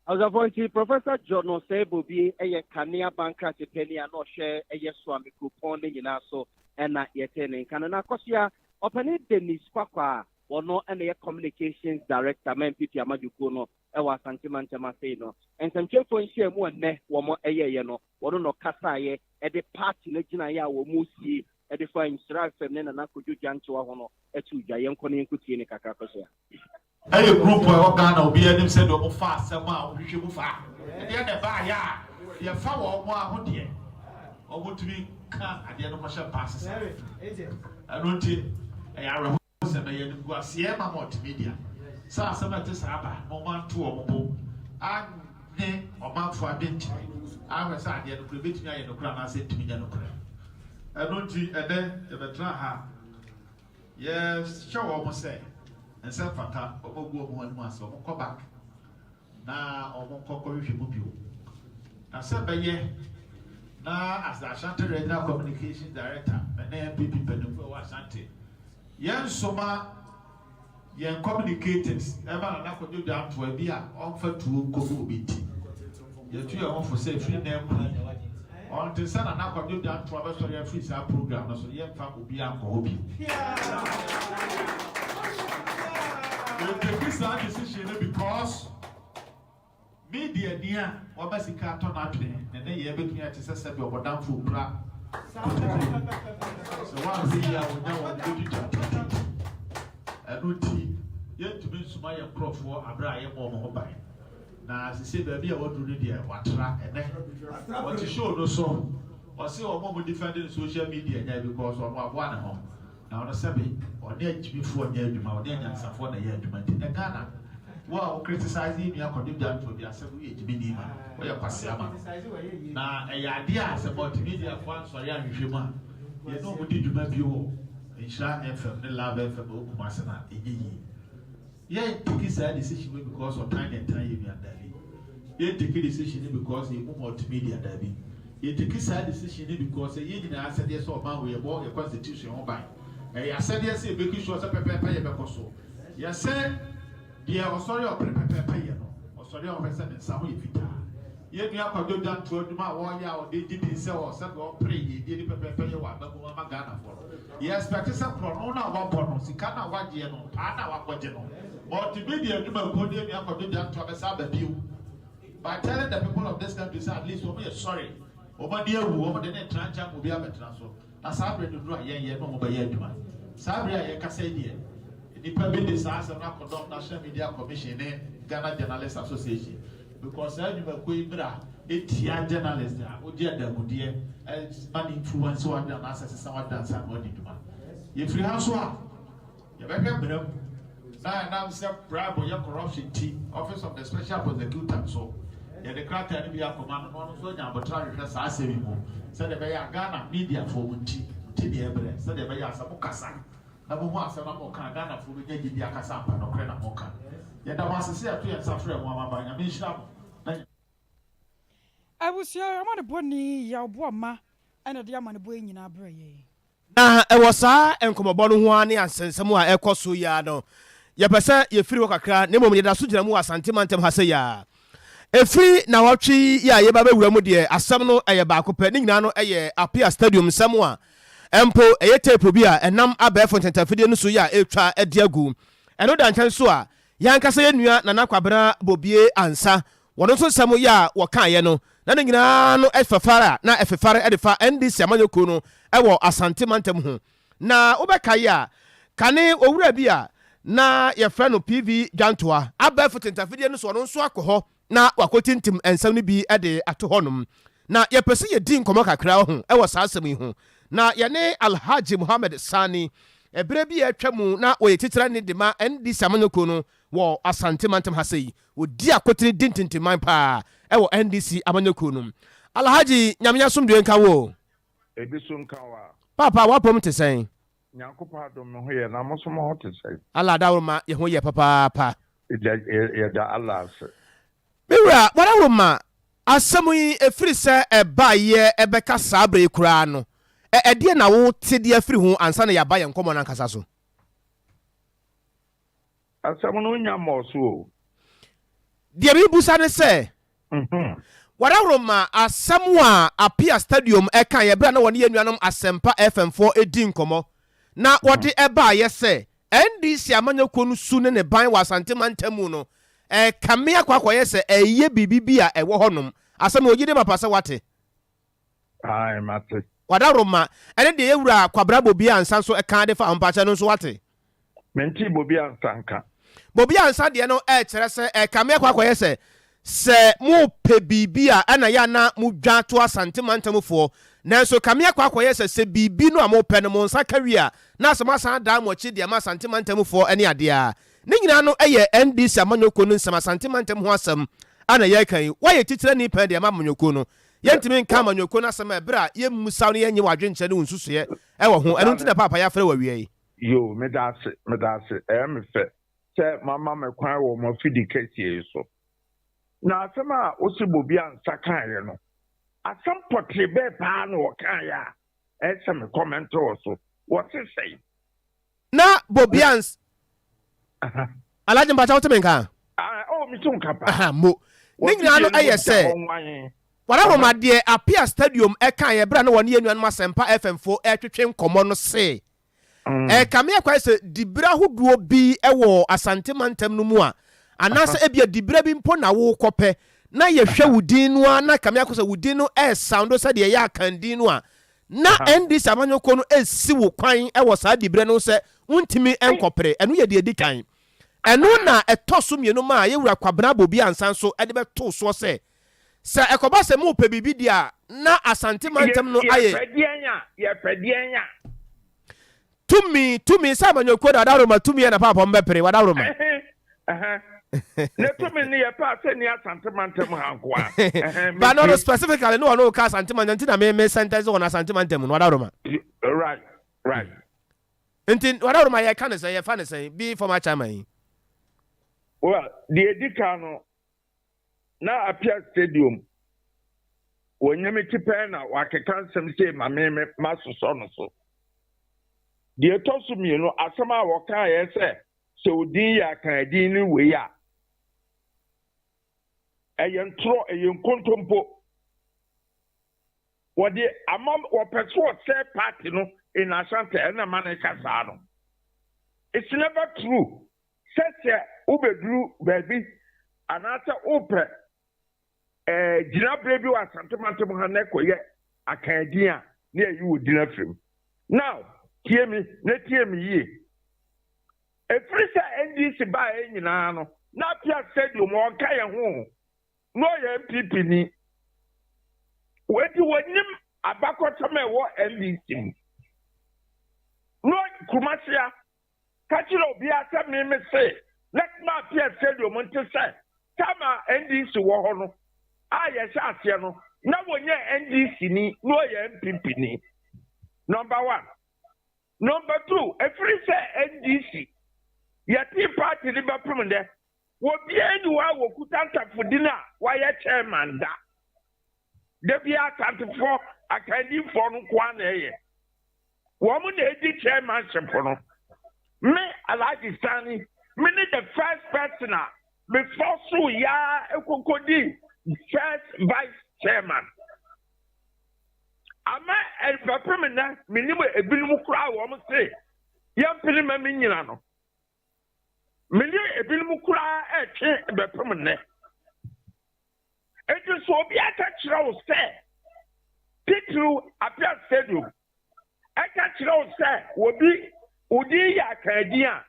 Abusuafoɔ nti Professor John Osei Bobie yɛ kane aban krakye panin a na ɔhwɛ yɛ Suame kuropɔn no nyinaa so na yɛtee ne nka no. Na Akɔsoa Ɔpanin Dennis Kwakwa a Ɔno na ɛyɛ Communications Director ma NPP amanyɔkuo no wɔ Asante mantam ase yi no. Nsɛmtwerɛfoɔ nhyiamu a nnɛ wɔn yɛeɛ no, ɔno na ɔkasaeɛ de party no agyinaeɛ a wɔn resie de fa Nhyira FM ne Nana Kojo Gyantoa ho no too dwa. Yɛnkɔ na yɛnkɔtie ne kakra Kɔsoa. Ɛyɛ group a ɛwɔ Ghana obiara nim sɛdeɛ wɔn fa asɛm a wɔn hwehwɛ mu fa. Ɛdeɛ na ɛbaayɛ a deɛ ɛfa wɔn a ho deɛ wɔn tumi ka adeɛ no kɔhyɛ mpa ase saa. Ɛno nti ɛyɛ awerɛhosɛm, ɛyɛ animguaseɛ ma multimedia sɛ asɛm a ɛte saa ba na wɔn anto wɔn bo annye ɔmanfoɔ adwenkyerɛ anhwɛ sɛ adeɛ no korɛ ɛbɛtumi ayɛ nokorɛ anaasɛ ɛntumi nyɛ nokorɛ. Ɛno nti ɛnɛ yɛbɛtena ha. Yɛhyɛ wɔn sɛ ɛnsɛ mfata wɔn agu wɔn ho anim ase, wɔn nkɔ back na wɔn nkɔ nkɔhwehwɛ mu bio. Na sɛ ɛbɛyɛ na as the Ashanti Regional Communications Director, me ne NPP mpanyinfoɔ a ɛwɔ Ashanti, yɛnsoma Yɛn communicators ɛma Nana Kwadwo Dwantoa bi a ɔmfa tuo nkɔbu obi nti, yɛtu yɛn ho fo sɛ ɛfiri nnɛ nkɔ yi, ɔnte sɛ Nana Kwadwo Dwantoa bɛsɔre afiri saa program no so, yɛmfa obiara nkɔ hɔ bio. Yɛ take saa decision no because. Media ni a wama sika atɔ n'adwene, ne nneyɛɛ bɛtumi ayɛ te sɛ sɛdeɛ ɔbɔdamfoɔ kura kotokuo. Sɛ woanhwɛ yie a ɔnya wɔn bɛtwitwa tititi. Ɛno nti, yɛntumi nsoma yɛn nkurɔfoɔ aberɛ a yɛmmɔ wɔn ho ban. Na seesei baabi a waduru no deɛ, watra. Ɛnnɛ, ɔte show no so, ɔse wɔn a wɔdefɛnde no social media nyae because ɔno waboa ne ho. Na ɔno sɛbe ɔne agyimifoɔ nyɛ adwuma, ɔne anyansafoɔ na ɛyɛ adwuma nti nɛ Ghana wo a wo criticize yɛ nua Kwadwo Gyantoa bi asɛm woyɛ gyimini ma no, woyɛ kwasea ma no. Na ɛyɛ adeɛ a sɛ multimedia foɔ ansɔre anhwehwɛ mu a yɛne ɔmo di dwuma bio wɔ Nhyira FM ne Love FM ɛwɔ Kumasi no a ɛnyɛ yie. Yɛn take saa decision wei because ɔtan na ɛtan yɛn nua daabi. Yɛn take decision no because yɛn mu multimedia daabi. Yɛ take saa decision no because ɛyɛ yɛn nyinaa asɛdeɛ sɛ ɔman wei yɛbɔ yɛ constitution ho ban. Ɛyɛ asɛdeɛ sɛ yɛ make sure sɛ pɛpɛɛpɛ yɛ bɛkɔ so. Yɛsɛ deɛ ɔsɔre a ɔpere pɛpɛɛpɛ yɛ no, ɔsɔre a ɔhwɛ sɛ ne nsa ho yɛ fitaa. Yɛn nua Kwadwo Gyantoa adwuma a ɔreyɛ a ɔde gye din sɛ ɔwɔ sɛdeɛ ɔpere yiedie ne pɛpɛɛpɛ yɛ wɔ amamu ama Ghanafoɔ no, yɛ expect sɛ korɔno no a wabɔ no, sika no a wagyeɛ no, paa no a wakɔgye no, Multimedia adwumakuo ne yɛn nua Kwadwo Gyantoa bɛsan aba bio by telling the people of this country sɛ at least wɔn yɛ sorry, wɔn ani awu, wɔn de ne ntra nkyɛn ama obi abɛtena so. Na saa bere no duru a, yɛn yɛne wɔn bɛyɛ adwuma. Saa bere a yɛrekasa yi deɛ, nnipa bi de saa asɛm no akɔdɔm National Media Commission ne Ghana Journalists Association because saa nnwumakuo yi mmara tia journalist a wogye adanmudeɛ ma no influence w'adwene anaasɛ sesa w'adwene ansa na wadi dwuma. Yɛfiri ha nso a, Yɛbɛhwɛ mmara mu na ɛnam sɛ bribe yɛ corruption nti, Office of the Special Prosecutor nso, yɛde krataa no bi akɔma no na ɔno nso anya aboterɛ ahwehwɛ saa asɛm yi mu sɛdeɛ ɛbɛyɛ a Ghana mediafoɔ mo nti, mo ti deɛ ɛbrɛ, sɛdeɛ ɛbɛyɛ a sɛ mokasa na mohu asɛm na moka a, Ghanafoɔ bɛnya gyidie akasa ampa, nokorɛ na moka. Yɛda mo ase sɛ yɛato yɛn nsa frɛ mo ama aba. Nyame nhyira mo na. Abusua amanebɔni Yaw Boamah na ɛde amanebɔ yi nyinaa brɛɛ yɛn. Na wɔ saa nkɔmmɔbɔ no ho ara ne ansɛnsɛm a ɛrekɔ so yi ara no, yɛpɛ sɛ yɛfiri hɔ kakra, na mmom yɛda so gyina mu wɔ Asante mantam ha sei ara. Ɛfiri nnawɔtwe yi a yɛreba abɛwura mu deɛ, asɛm no yɛ baako pɛ, ne nyinaa no yɛ Appiah Stadium nsɛm a mpo ɛyɛ teepu bi a ɛnam abɛɛfo ntɛntɛmfidie no so yi a ɛretwa de agu. Ɛno da nkyɛn nso a, yɛn ankasa yɛn nua Nana Kwabena Bobie Ansah Wɔn nso nsɛm yɛ a wɔkaeɛ no, na ne nyinaa no fefare a na ɛfefare de fa NDC amanyɔkuo no wɔ Asante mantam ho. Na wobɛkae a, kane owura bi a na yɛfrɛ no PV Dwantoa, abɛɛfo tentafidie no so ɔno nso akɔ hɔ na wakɔtintim nsɛm no bi de ato hɔnom. Na yɛpɛ sɛ yɛdi nkɔmmɔ kakra ho wɔ saa asɛm yi ho. Na yɛne Alhaji Mohammed Sani, ɛberɛ bi a atwa mu na ɔyɛ titenani de ma NDC amanyɔkuo no wɔ Asante mantam ha sei, Wɔdi akotene di ntintimman paa wɔ NDC amanyɔkuo no mu. Alhaji, Nyame asomdwoe nka wo o. Ebi so nka wo a. Paapa, w'apɔm te sɛn? Nyankopɔn adom me ho yɛ, na mo nso mo ho te sɛn? Allah adaworoma, yɛ ho yɛ papaapa. Yɛda Allah ase. Me wura, w'adaworoma, asɛm yi ɛfiri sɛ ɛbaeɛ ɛbɛka saa berɛ yi koraa no, ɛdeɛn na wote de afiri ho ansa na yɛaba yɛn nkɔmmɔ no ankasa so? Asɛm no nnya mmɔɔ so o. Deɛ mebusa ne sɛ, Wadaworo ma asɛm a Appiah Stadium kaeɛ berɛ a na wɔne yɛn nuanom Asempa FM foɔ redi nkɔmmɔ na wɔde baeɛ sɛ NDC amanyɔkuo no su ne ne ban wɔ Asante mantam mu no ɛrekame akɔ akɔyɛ sɛ ɛreyɛ biribi bi a ɛwɔ hɔnom. Asɛm no wɔgye di mapa sɛ woate? Ae, mate. Wadaworoma ɛne deɛ yɛwura Kwabena Bobie Ansah nso ɛka de fa ho mpakyɛ no nso wate? Mentee Bobie Ansah nka. Bobie Ansah deɛ no ɛkyerɛ sɛ ɛkame akɔ akɔyɛ sɛ sɛ mopɛ biribi a ɛna yɛ a na modwa to Asante mantam foɔ nanso ɛkame akɔ akɔyɛ sɛ sɛ biribi no a mopɛ no mo nsa ka wie a na asɛ moasan adan mo akyi de ama Asante mantam foɔ ne adeɛ a ne nyinaa no yɛ NDC amanyɔkuo no nsɛm Asante mantam ho asɛm a na yɛreka yi woayɛ titenani pɛn de ama amanyɔkuo no Yɛntumi nka amanyɔkuo no asɛm ɛberɛ a yɛmmusa wo na yɛnnye w'adwenkyerɛ ne wo nsusuiɛ wɔ ho. Ɛno nti na Paapa yɛafrɛ wo awia yi. Yoo, meda ase, meda ase. Ɛyɛ me fɛ sɛ moama me kwan wɔ mo afidi kɛseɛ yi so. Na asɛm a wose Bobia nsa kaeɛ no, asɛm pɔtee bɛɛ paa na ɔkaeɛ a ɛyɛ sɛ me kɔmɛnte wɔ so? Wɔse sɛn? Na Bobians. Alhaji mpakyɛ wote me nka? Ah, oh, me te wo nka paa. Aha, mo. Ne nyinaa no ɛyɛ sɛ, Warahoma deɛ Apia Stadium ɛkaeɛ berɛ a na wɔne yɛn nuanom Asɛmpa FM foɔ ɛretwetwe nkɔmmɔ no se, ɛrekame akwae sɛ diberɛ ahodoɔ bi wɔ Asante mantam no mu a, anaasɛ ebia diberɛ bi mpo na worekɔpɛ, na yɛhwɛ wo din no ara na kame akɔ sɛ wo din no ɛresoundo sɛdeɛ ɛyɛ Akan din no a, Na NDC amanyɔkuo no resi wo kwan wɔ saa diberɛ no ho sɛ wontumi nkɔpere. Ɛno yɛ deɛ ɛdi kan. Ɛno na ɛtɔ so mmienu maa yɛn wura Kwabena Bobi Ansah nso de bɛtoo soɔ sɛ, sɛ ɛkɔba sɛ morepɛ biribi deɛ a, na Asante mantam no ayɛ. Yɛpɛ deɛn a? Yɛpɛ deɛn a? Tumi, tumi, sɛ amanyɔkuo de adaworoma tumi yɛ na paapa ɔmo bɛpere, wadaworoma. Ɛhe, ɛhɛ. Ne tumi ne yɛ paa sɛ ni Asante mantam ha nko a. Ɛhɛ, But no, no metie. specifically ne ɔno ka Asante mantam nti na me me sentence wɔn Asante mantam no wadaworoma. Right, right. Nti wadaworoma yɛ ka ne sɛn, yɛ fa ne sɛn, bi former chairman yi. Well, deɛ edi kan no, na Apia Stadium wɔ Nyame ti pɛɛ na wakeka nsɛm sei ma me me masosɔ no so. Deɛ ɛtɔ so mmienu, asɛm a wɔkaeɛ sɛ sɛ odin yɛ akan din ne wei a, ɛyɛ ntorɔ, ɛyɛ nkontompo. Wɔde ama wɔpɛ sɛ wɔsɛe party no in Ashanti ɛna ma no ka saa no. It's never true. Sɛ sɛ wobɛduru baabi anaasɛ wopɛ eh, gyinaberɛ bi wɔ Asante mantam ha na ɛkɔyɛ akan din a, na yɛyi wo din afiri mu. Now, tie me na tie me yie. Ɛfiri sɛ NDC baeɛ nyinaa no, na Appiah Stadium ɔnka yɛn ho o, na ɔyɛ NPP ni. Enti wɔnim abakɔsɛm a ɛwɔ NDC mu. Na Kumasi a, Ka kyerɛ obiara sɛ me me se Lekma Appiah Stadium nte sɛ time a NDC wɔ hɔ no a yɛhyɛ aseɛ no na wɔnyɛ NDC ni na ɔyɛ NPP ni. Number one. Number two, ɛfiri sɛ NDC yɛtee party no bɛpem nnɛ, obiara nni hɔ a wɔkuta ntafodin a wayɛ chairman da. Da biara Asantefoɔ akandifoɔ no nko ara na ɛyɛ. Wɔn na ɛdi chairmanship no. Me Alhaji Sani, me ne the first person a mefɔ so yaa ɛkɔkɔdi first vice chairman. Ama ɛbɛpem nnɛ, menim ebinom koraa wɔn se yɛmpene ma me nyina no. Me ne ebinom koraa retwe bɛpem nnɛ. Enti sɛ obi aka kyerɛ wo sɛ, titiriw Appiah Stadium, ɛka kyerɛ wo sɛ obi wo din yɛ akaadin a,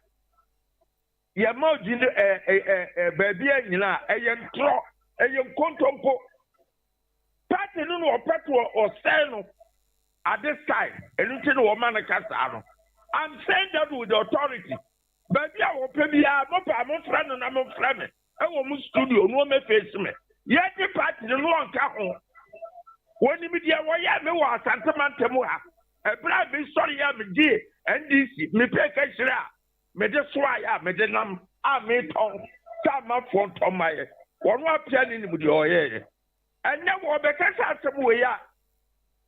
yɛma wo din ɛ ɛ ɛ baabi a nyina a, ɛyɛ ntorɔ, ɛyɛ nkontompo. Party no na ɔpɛ to ɔsɛe no at this time, ɛno nti na wɔma no ka saa no. I'm saying that with authority. Baabi a wɔpɛ biara, mopɛ a momfrɛ no na momfrɛ me ɛwɔ mo studio na wɔmɛfeesi me. Yɛgye party no na ɔnka ho. Wɔnim deɛ wɔyɛɛ me wɔ Asante mantam ha. Ɛberɛ a mesɔreɛ a megyee NDC, mepɛ kahyire a mede soaeɛ a mede nam a metɔn sɛ amafoɔ ntɔ mmaeɛ. Wɔn apia ne nim deɛ ɔyɛeɛ. Ɛnnɛ wɔrebɛkasa asɛm wei a,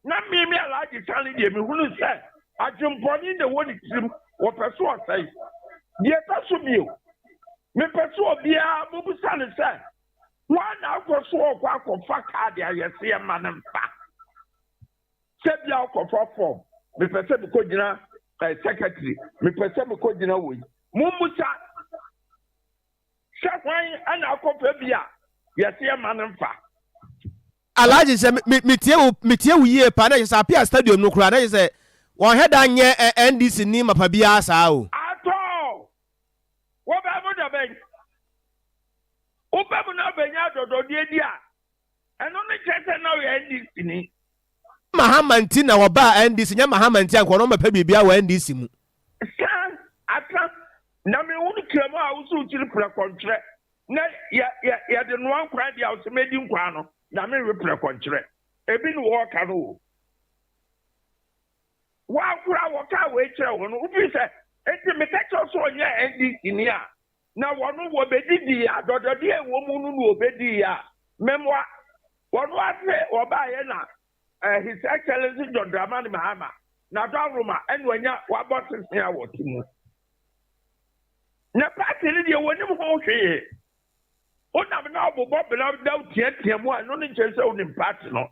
na me me Alhaji Sani deɛ mehunu sɛ adwempɔne na ɛwɔ ne tirim, wɔpɛ so ɔsɛe. Deɛ ɛtɔ so bio, mepɛ sɛ obiara mobisa no sɛ, hwan na akɔ so ɔkɔ akɔfa kaade ayɛseɛ ma no mfa? Sɛ bia ɔkɔfa fɔm, mepɛ sɛ mekɔgyina eh, secretary, mepɛ sɛ mekɔgyina wei. Mommusa sɛ hwan na akɔfa bi a yɛse yɛma no mfa. Alhaji sɛ me me tie wo me tie wo yie paa na kyerɛ sɛ Apia stadium no koraa na kyerɛ sɛ wɔn hɛ da nyɛ ɛ NDC ni mapa biara saa o. At all! Wobɛ mu da bɛn? Wobɛ mu na wobɛnya adɔdɔdeɛ di a, ɛno no kyerɛ sɛ na woyɛ NDC ni. Mahama nti na wɔbaa NDC nyɛ Mahama nti anka wɔn bɛpɛ biribiara wɔ NDC mu. San asa na me hunu kramo a wosi wo kyiri prɛkɔnkyerɛ na yɛ yɛ yɛde noa nkwan deɛ a wosɛ mɛdi nkwan no na menwe prɛkɔnkyerɛ ebi ne wɔɔka no o wɔakora wɔka wei kyerɛ wo no wofiri sɛ enti meka kyerɛ sɛ ɔnyɛ NDC ni a na wɔno wɔbɛdidii a dɔdɔdeɛ a ɛwɔ mu no na wɔbɛdii a mɛmoa wɔno ase wɔbaeɛ na eh, His Excellency John Dramani Mahama na dɔworoma ɛna wanya wabɔ sese a wɔte mu na party no deɛ wɔnim ho hwee wonam na wobobɔ bena na woteatea mu a ɛno no nkyerɛ sɛ wonim party no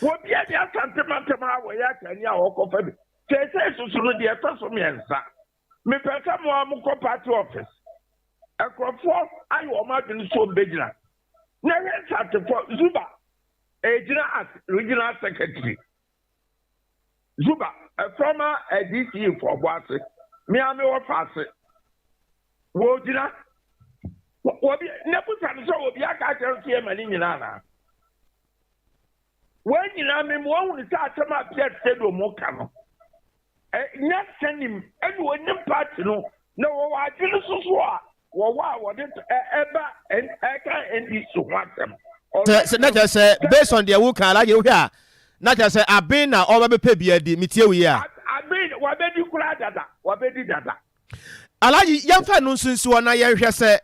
wɔbia ne Asante mantam ha wɔyɛ atani a wɔkɔfa bi seesei soso no deɛ ɛtɔ so mmiɛnsa Mepɛ sɛ mo ara mokɔ party office. Nkurɔfoɔ ayɛ wɔn adwene sɛ wɔbɛgyina. Na ɛyɛ Nsantefoɔ, Zuba ɛgyina as regional secretary. Zuba, a former DCE for Obuasi, me ara mewɔ faase. Wɔgyina. Wɔbi, na busa no sɛ obi aka akyerɛ no sɛ yɛma ne nyina anaa? Wɔn nyinaa me ma wɔahunu sɛ asɛm a Pierre Stadium ka no, Nyansa nim ɛna onim party no na wɔwɔ adwene soso a wɔwɔ a wɔde ɛba ɛka NDC ho asɛm. Sɛ na kyerɛ sɛ based on deɛ woka Alhaji wohwɛ a na kyerɛ sɛ aben na ɔba bɛpɛ bi adi metie wo yie a. Aben wabɛdi koraa dada wabɛdi dada. Alhaji yɛmfa ɛno nso nsi hɔ na yɛnhwɛ sɛ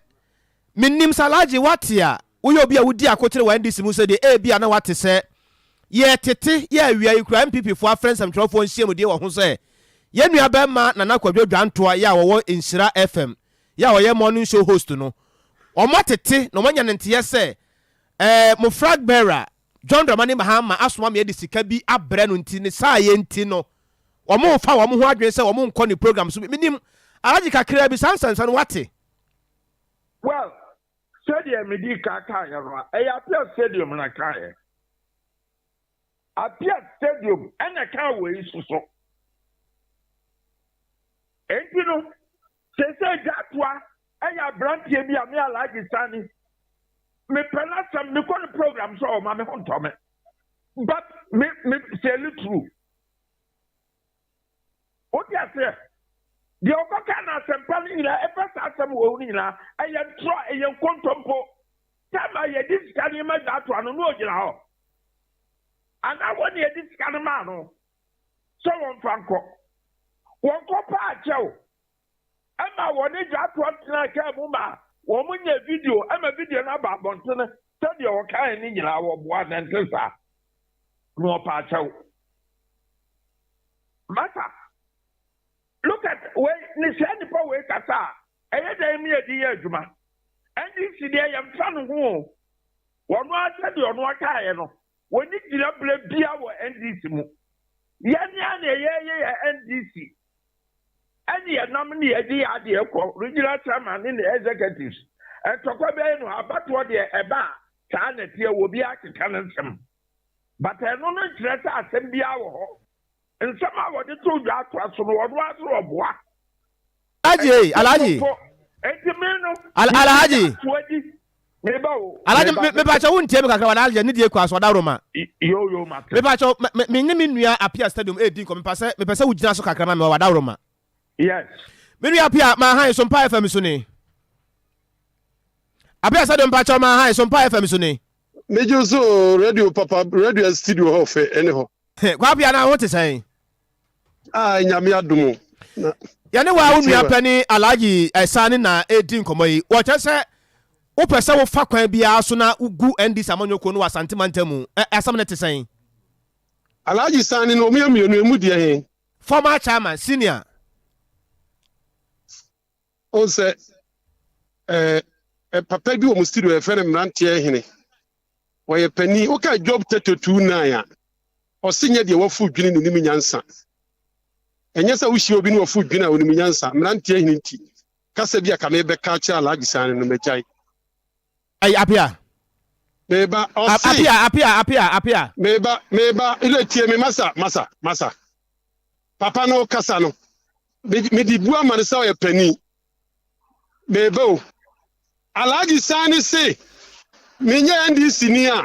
menim sɛ Alhaji woate a Woyɛ obi a wodi akokyere wɔ NDC mu sɛ deɛ ebia na woate sɛ yɛretete yɛ awia yi koraa NPP foɔ afrɛ nsɛmtwerɛfoɔ nhyiamudie wɔ ho sɛ yɛn nua barima Nana Kwadwo Dwantoa yɛ a ɔwɔ Nhyira FM yɛ a ɔyɛ morning show host no wɔn atete na wɔn anya ne nteɛ sɛ ɛɛ mo flag bearer John Dramani Mahama asoma me de sika bi abrɛ no nti ne saayɛ nti no wɔn refa wɔn ho adwene sɛ wɔn nkɔ ne program so menim Alhaji kakraa bi saa nsɛnsɛm no woate. Well, Sɛdeɛ medii kan kaeɛ no, ɛyɛ Appiah Stadium na ɛkaeɛ. Appiah Stadium ɛna ɛkaa wei nso so. Enti no, seesei Gyatoa ɛyɛ aberanteɛ bi a me Alhaji Sani, mepɛ n'asɛm, mekɔ ne program so a ɔma me ho ntɔ me. But me, me, sɛli true. Wote aseɛ? Deɛ ɔkɔka no asɛmpa no nyinaa, ɛfa saa asɛm wɔ no nyinaa, ɛyɛ ntorɔ, ɛyɛ nkontompo. Tam a yɛde sika no ma dwatoa no, na ɔgyina hɔ. Anaa wɔn na yɛde sika no maa no sɛ wɔmfa nkɔ. Wɔnkɔ paa kyɛw. Ɛma wɔne dwatoa tenaa kaa mu ma wɔn nyɛ video, ɛma video no aba abɔntene sɛdeɛ ɔkae no nyinaa wɔboa na ɛnte saa. Na ɔpaa kyɛw. Masa, look at wei ne saa nipa wei kasa a, ɛyɛ dɛn mi yɛde yɛ adwuma? NDC deɛ yɛmfa no ho o. Wɔn ara sɛdeɛ ɔno akaeɛ no, wɔni gyina berɛ bia wɔ NDC mu. Yɛn a na yɛyɛ yɛ NDC ɛne yɛnam ne yɛde yɛ adeɛ kɔ regional chairman ne ne executives. Ntɔkwa bɛyɛ no abatoɔ deɛ ɛba a saa na ɛteɛ wɔ bi akeka ne nsɛm. But ɛno no nkyerɛ sɛ asɛm biara wɔ hɔ. Nsɛm a wɔde to dwa atoa so no, ɔno ara so ɔboa. Alhaji, Alhaji. Enti me no, Alhaji. Atoa di. Meba o. Alhaji, mepakyɛ wo ntie me kakra wa Alhaji ne die kɔ aso ɔdaworo Yo yo mate. Mepakyɛ me ne me nua Apia Stadium edi nkɔ mepɛ sɛ mepɛ sɛ wo gyina so kakra ma me wa wadaworo ma. Yes. Me nua Apia ma han so mpa FM so ni. Apia Stadium mpakyɛ ma han so mpa FM so ni. Megye so radio papa radio studio hɔ fɛ ɛne hɔ. Kwabea na ho te sɛn? Ah, nyame adom o. Yɛne wa wo nua pani Alhaji Sani na ɛredi nkɔmmɔ yi. Wɔkyerɛ sɛ wopɛ sɛ wofa kwan biara so na wogu NDC amanyɔkuo no wɔ Asante mantam mu. Asɛm no te sɛn? Alhaji Sani no, wɔn yɛ mmienu, emu deɛ he? Former chairman, senior. Wohu sɛ ɛɛ papa bi wɔ mo studio yɛfrɛ no mmeranteɛ hene. Ɔyɛ panin. Woka Job 32:9 a, ɔse nyɛ deɛ wafu dwene ne nim nyansa. Ɛnyɛ sɛ wohyia obi ne wafu dwene a onim nyansa. Mmeranteɛ hene nti, kasa bi a ka mebɛka akyerɛ Alhaji Sani no magyae. Ɛy Apia. Meba, ɔse. Apia, Apia, Apia, Apia. Meba, meba, ile tie me masa, masa, masa. Papa no kasa no, mede bu ama no sɛ ɔyɛ panin. Meba o. Alhaji Sani se, menyɛ NDC ni a,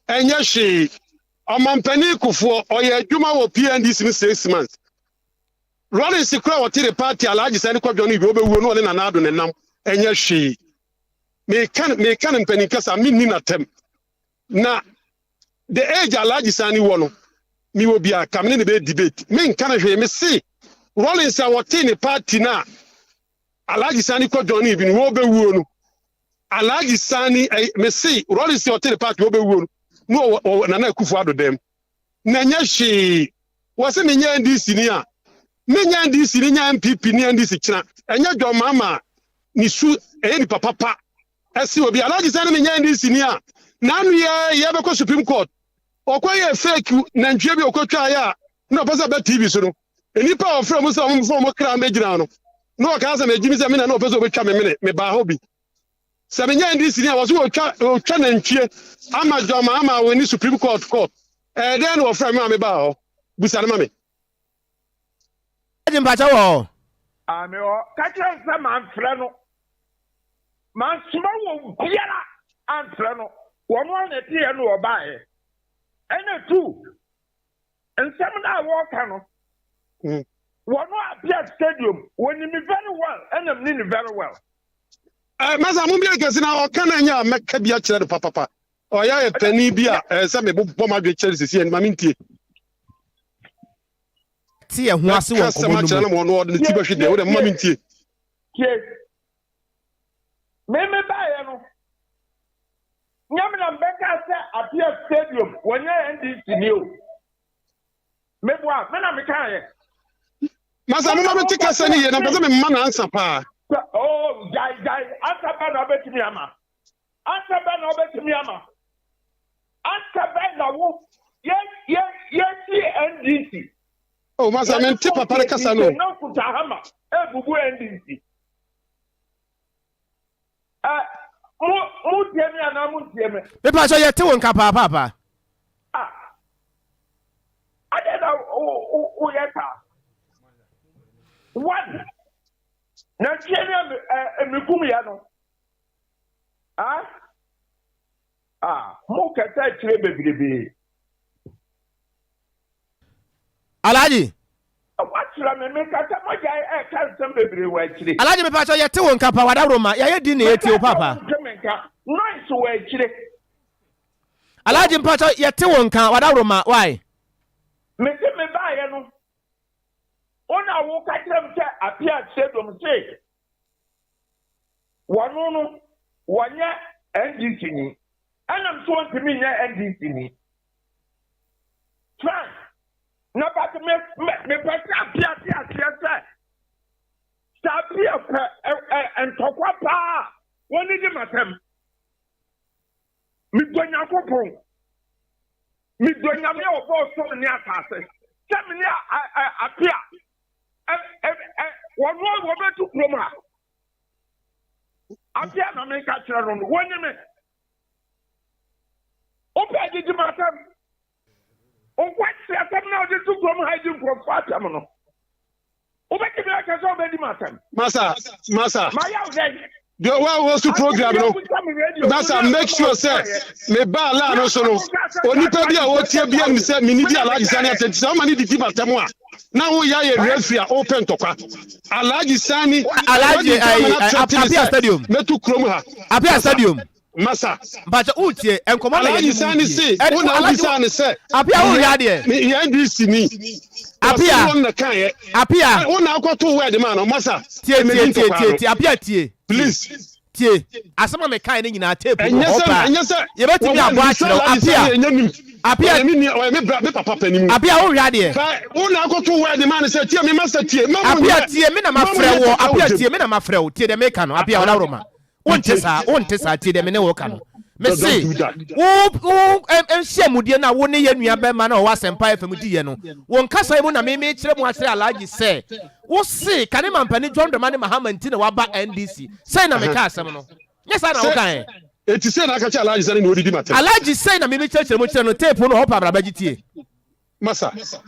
ɛnyɛ hwee. Ɔmampanin Kufuor, ɔyɛ adwuma wɔ PNDC mu 6 months. Rawlings kora ɔte ne party Alhaji Sani Kwadwo no wie ɔbɛwuo na ɔne Nana Addo nenam, ɛnyɛ hwee. Meka meka no mpanin kasa, menni n'atɛm. Na the age Alhaji Sani wɔ no, mewɔ bi a, ka me ne ne bɛyɛ debate. Menka no hwee, mese Rawlings a wɔte ne party no a Alhaji Sani kɔ join bi no, wɔbɛwuo no, Alhaji Sani, eh, mese Rawlings a ɔte ne party wɔbɛwuo no, na ɔwɔ Nana Akufo Addo dɛm. Na ɛnyɛ hwee. Wɔse menyɛ NDC ni a, menyɛ NDC ni nyɛ NPP ni NDC kyena. Ɛnyɛ John Mahama a ne su ɛyɛ nipa papa ɛse obi. Alhaji Sani menyɛ NDC ni a, n'ano yɛ yɛbɛkɔ Supreme Court. Ɔkɔ yɛ fake nantwie bi ɔkɔtwa yɛ a na ɔpɛ sɛ ɔbɛ TV so no. Nnipa a ɔfrɛ mu sɛ ɔmo mfa ɔmo kra mbɛgyina no, na ɔkaa sɛ megyimi sɛ me na na ɔpɛ sɛ ɔbɛtwa me mene, mebaa hɔ bi. Sɛ menyɛ NDC ni a wɔso wɔtwa wɔtwa nantwie ama John Mahama wɔ ne Supreme Court kɔ. Ɛyɛ dɛn na wɔfrɛ me ma mebaa hɔ? Busa no ma me. Agye mpakyɛ wɔ hɔ. Ah, me hɔ. Ka kyerɛ no sɛ manfrɛ no. Mansoma wɔ biara amfrɛ no. Wɔn ara na ɛteɛ na wɔbaeɛ. Ɛna tu. Nsɛm no a wɔreka no, wɔn a apia stadium, wɔnim me very well, ɛna mene no very well. Eh, masa mo bi akɛse na ɔka na ɛnyɛ a mɛka bi akyerɛ no papapa. Ɔyɛ ayɛ panin bi a ɛsɛ sɛ mebobɔ m'adwene kyerɛ no sisi ɛnma mentie. Te yɛn ho ase wɔ Mɛka asɛm nkɔmmɔ no akyerɛ mu. no ma ɔno ɔde ne ti bɛhwe deɛ, wo deɛ moma mentie. Tie, me me baeɛ no, nyɛ me na mebɛka sɛ Apia Stadium wɔnyɛ NDC ni o. Meboa, me na mekaeɛ. Masa moma mente kasa no yie na mpɛ sɛ mema no ansa paa. Oh, gyae, gyae. Ansa bɛn na wobɛtumi ama? Ansa bɛn na wobɛtumi ama? Ansa bɛn na wo yɛ yɛ yɛsi NDC? Oh, masa mente papa no kasa no. Na kuta hama ebubu NDC. Ɛ mo mo tie me anaa mo ntie me? Mepa sɛ yɛte wo nka paa paapa. Ah, adɛn na woyɛ saa? One, nantwie ne mekum yɛ no. Ah, ah, mo kɛsɛ akyire bebrebe. Alhaji. Wakyerɛ me, meka sɛ mogyae ɛka nsɛm bebree wɔ akyire. Alhaji mepa kyɛw yɛte wo nka pa wadaworo ma yɛayɛ din na yɛtie wo paapa. Meka sɛ wonte me nka, noise wɔ akyire. Alhaji mpa kyɛw yɛte wo nka wadaworo ma why. Mese mebaeɛ no, wo na woka kyerɛ me sɛ Appiah Stadium se wɔno no wɔnyɛ NDC ni, ɛna mese wɔntumi nyɛ NDC ni. Fine. Na but me me mepɛ sɛ apia te aseɛ sɛ sɛ apia pɛ ɛ ɛ ntɔkwa paa a wɔn di m'atɛm. Medɔ Nyankopɔn. Medɔ Nyame a ɔbɔɔ soro ne asase. Sɛ me ne apia ɛ ɛ ɛ wɔn wɔbɛtu kurom ha. Apia na meka kyerɛ no no wɔnyi me. Wopɛ didi m'atɛm. Nkwaseasɛm na wode to kurom ha di nkurɔfoɔ atɛm no. Wobɛtumi aka sɛ wobɛdi m'atɛm. Masa, masa. Mayɛ wo dɛn? Deɛ wa wɔ so program no. Masa, make sure sɛ me ba laa no so no. Onipa bi a ɔtie bi anim sɛ menidi Alhaji Sani atɛm nti sɛ woma ne didi m'atɛm a na woyɛ ayɛ referee a wopɛ ntɔkwa. Alhaji Sani, Alhaji, wadi nka ama no atrɛte me Apia sɛ Stadium. mɛtu kurom ha. Apia Masa. Stadium. Masa. Mpakyɛ wo tie nkɔmɔ na Alhaji yɛne mu Sani die. se Ɛne wo na Alhaji wobisaa no sɛ Apia wo meyɛ hwɛ adeɛ. meyɛ NDC ni. Ɔse Apia wɔn na kaeɛ. Apia. Ɛ wo na akɔto word maa no. Masa Tie tie ɛmɛdi tie ntɔkwa tie no. tie Apia tie. Please. Tie asɛm a mekae no nyinaa tape no Ɛnyɛ wɔ hɔ sɛ paa. ɛnyɛ sɛ Yɛbɛtumi wɔwɔ abɔ no akyerɛ bisa wo Alhaji Apia Sani ɛnyɛ nim. Apia Ɔyɛ me nua ɔyɛ me bra me papa panin. Apia wo hwɛ adeɛ. Ba wo na akɔto word maa no sɛ tie me masa tie. Mma mo Apia nyɛ tie me na mma mo mafrɛ nyɛ wo kaka wɔ Apia gyem. tie me na mafrɛ wo tie deɛ meka no Apia Aha. ɔdaworo ma. Wonte Metie. saa, wonte saa, tie deɛ me ne wo ka no. Me Don't se, do that. wo, wo nhyiamudie no a wo ne yɛn nua bɛrima no a ɔwɔ Asɛmpa FM diiɛ no, wo nkasa yi mu na me mekyerɛ mu akyerɛ Alhaji sɛ, wo se kane mampanin John Dramani Mahama nti na waba NDC. Sei na meka asɛm no. Nyɛ saa na Sɛ wokaeɛ? Eti sei na aka kyerɛ Alhaji sɛ ne na odidi m'atɛm. Alhaji sei na mimi kyerɛkyerɛ mu kyerɛ no tape no hɔ pa bra bɛgye tie. Masa, masa,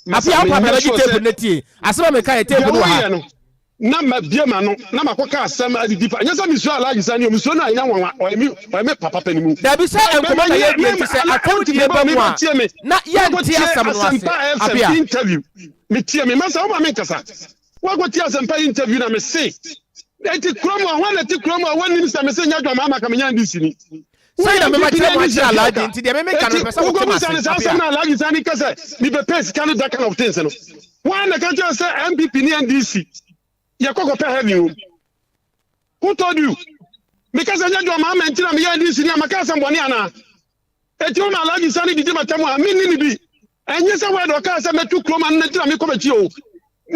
Afei pa bra bɛgye tape no tie. Asɛm a meka yɛ tape no wɔ ha. Deɛ woyɛ no, na mabie m'ano na makɔka asɛm adidi pa. Nyɛ sɛ mesuro Alhaji Sani o, mesuro no a ɛnyɛ nwanwa, ɔyɛ me, ɔyɛ me papa panimu. Dabi sɛ nkɔmmɔ na yɛdie nti sɛ atɛmdie ba mu a na yɛnte asɛm no ase. Apia. Interview. Metie me, masa woma menkasa. Woakɔtie asɛmpa interview na mese eti kurom a hwan na ɛte kurom a wɔnnim sɛ mese nyɛ adwammaa ma ka menya NDC ni. Sɛn na mema kyerɛ mo akyerɛ Alhaji nti deɛ meme ka no mepɛ sɛ wote m'ase. Eti saa asɛm na Alhaji Sani ka sɛ mebɛpɛ sika no that kind of things no. Hwan na ɛka kyerɛ sɛ NPP ne NDC yɛkɔ kɔpɛ heaven wom? Who told you? Meka sɛ nyɛ adwammaa ma nti na meyɛ NDC ni a maka asɛm bɔne anaa? Enti woma Alhaji Sani didi m'atam a, menni no bi. Ɛnyɛ sɛ word a ɔkaa sɛ mɛtu kurom ano no nti na mekɔ m'akyi o.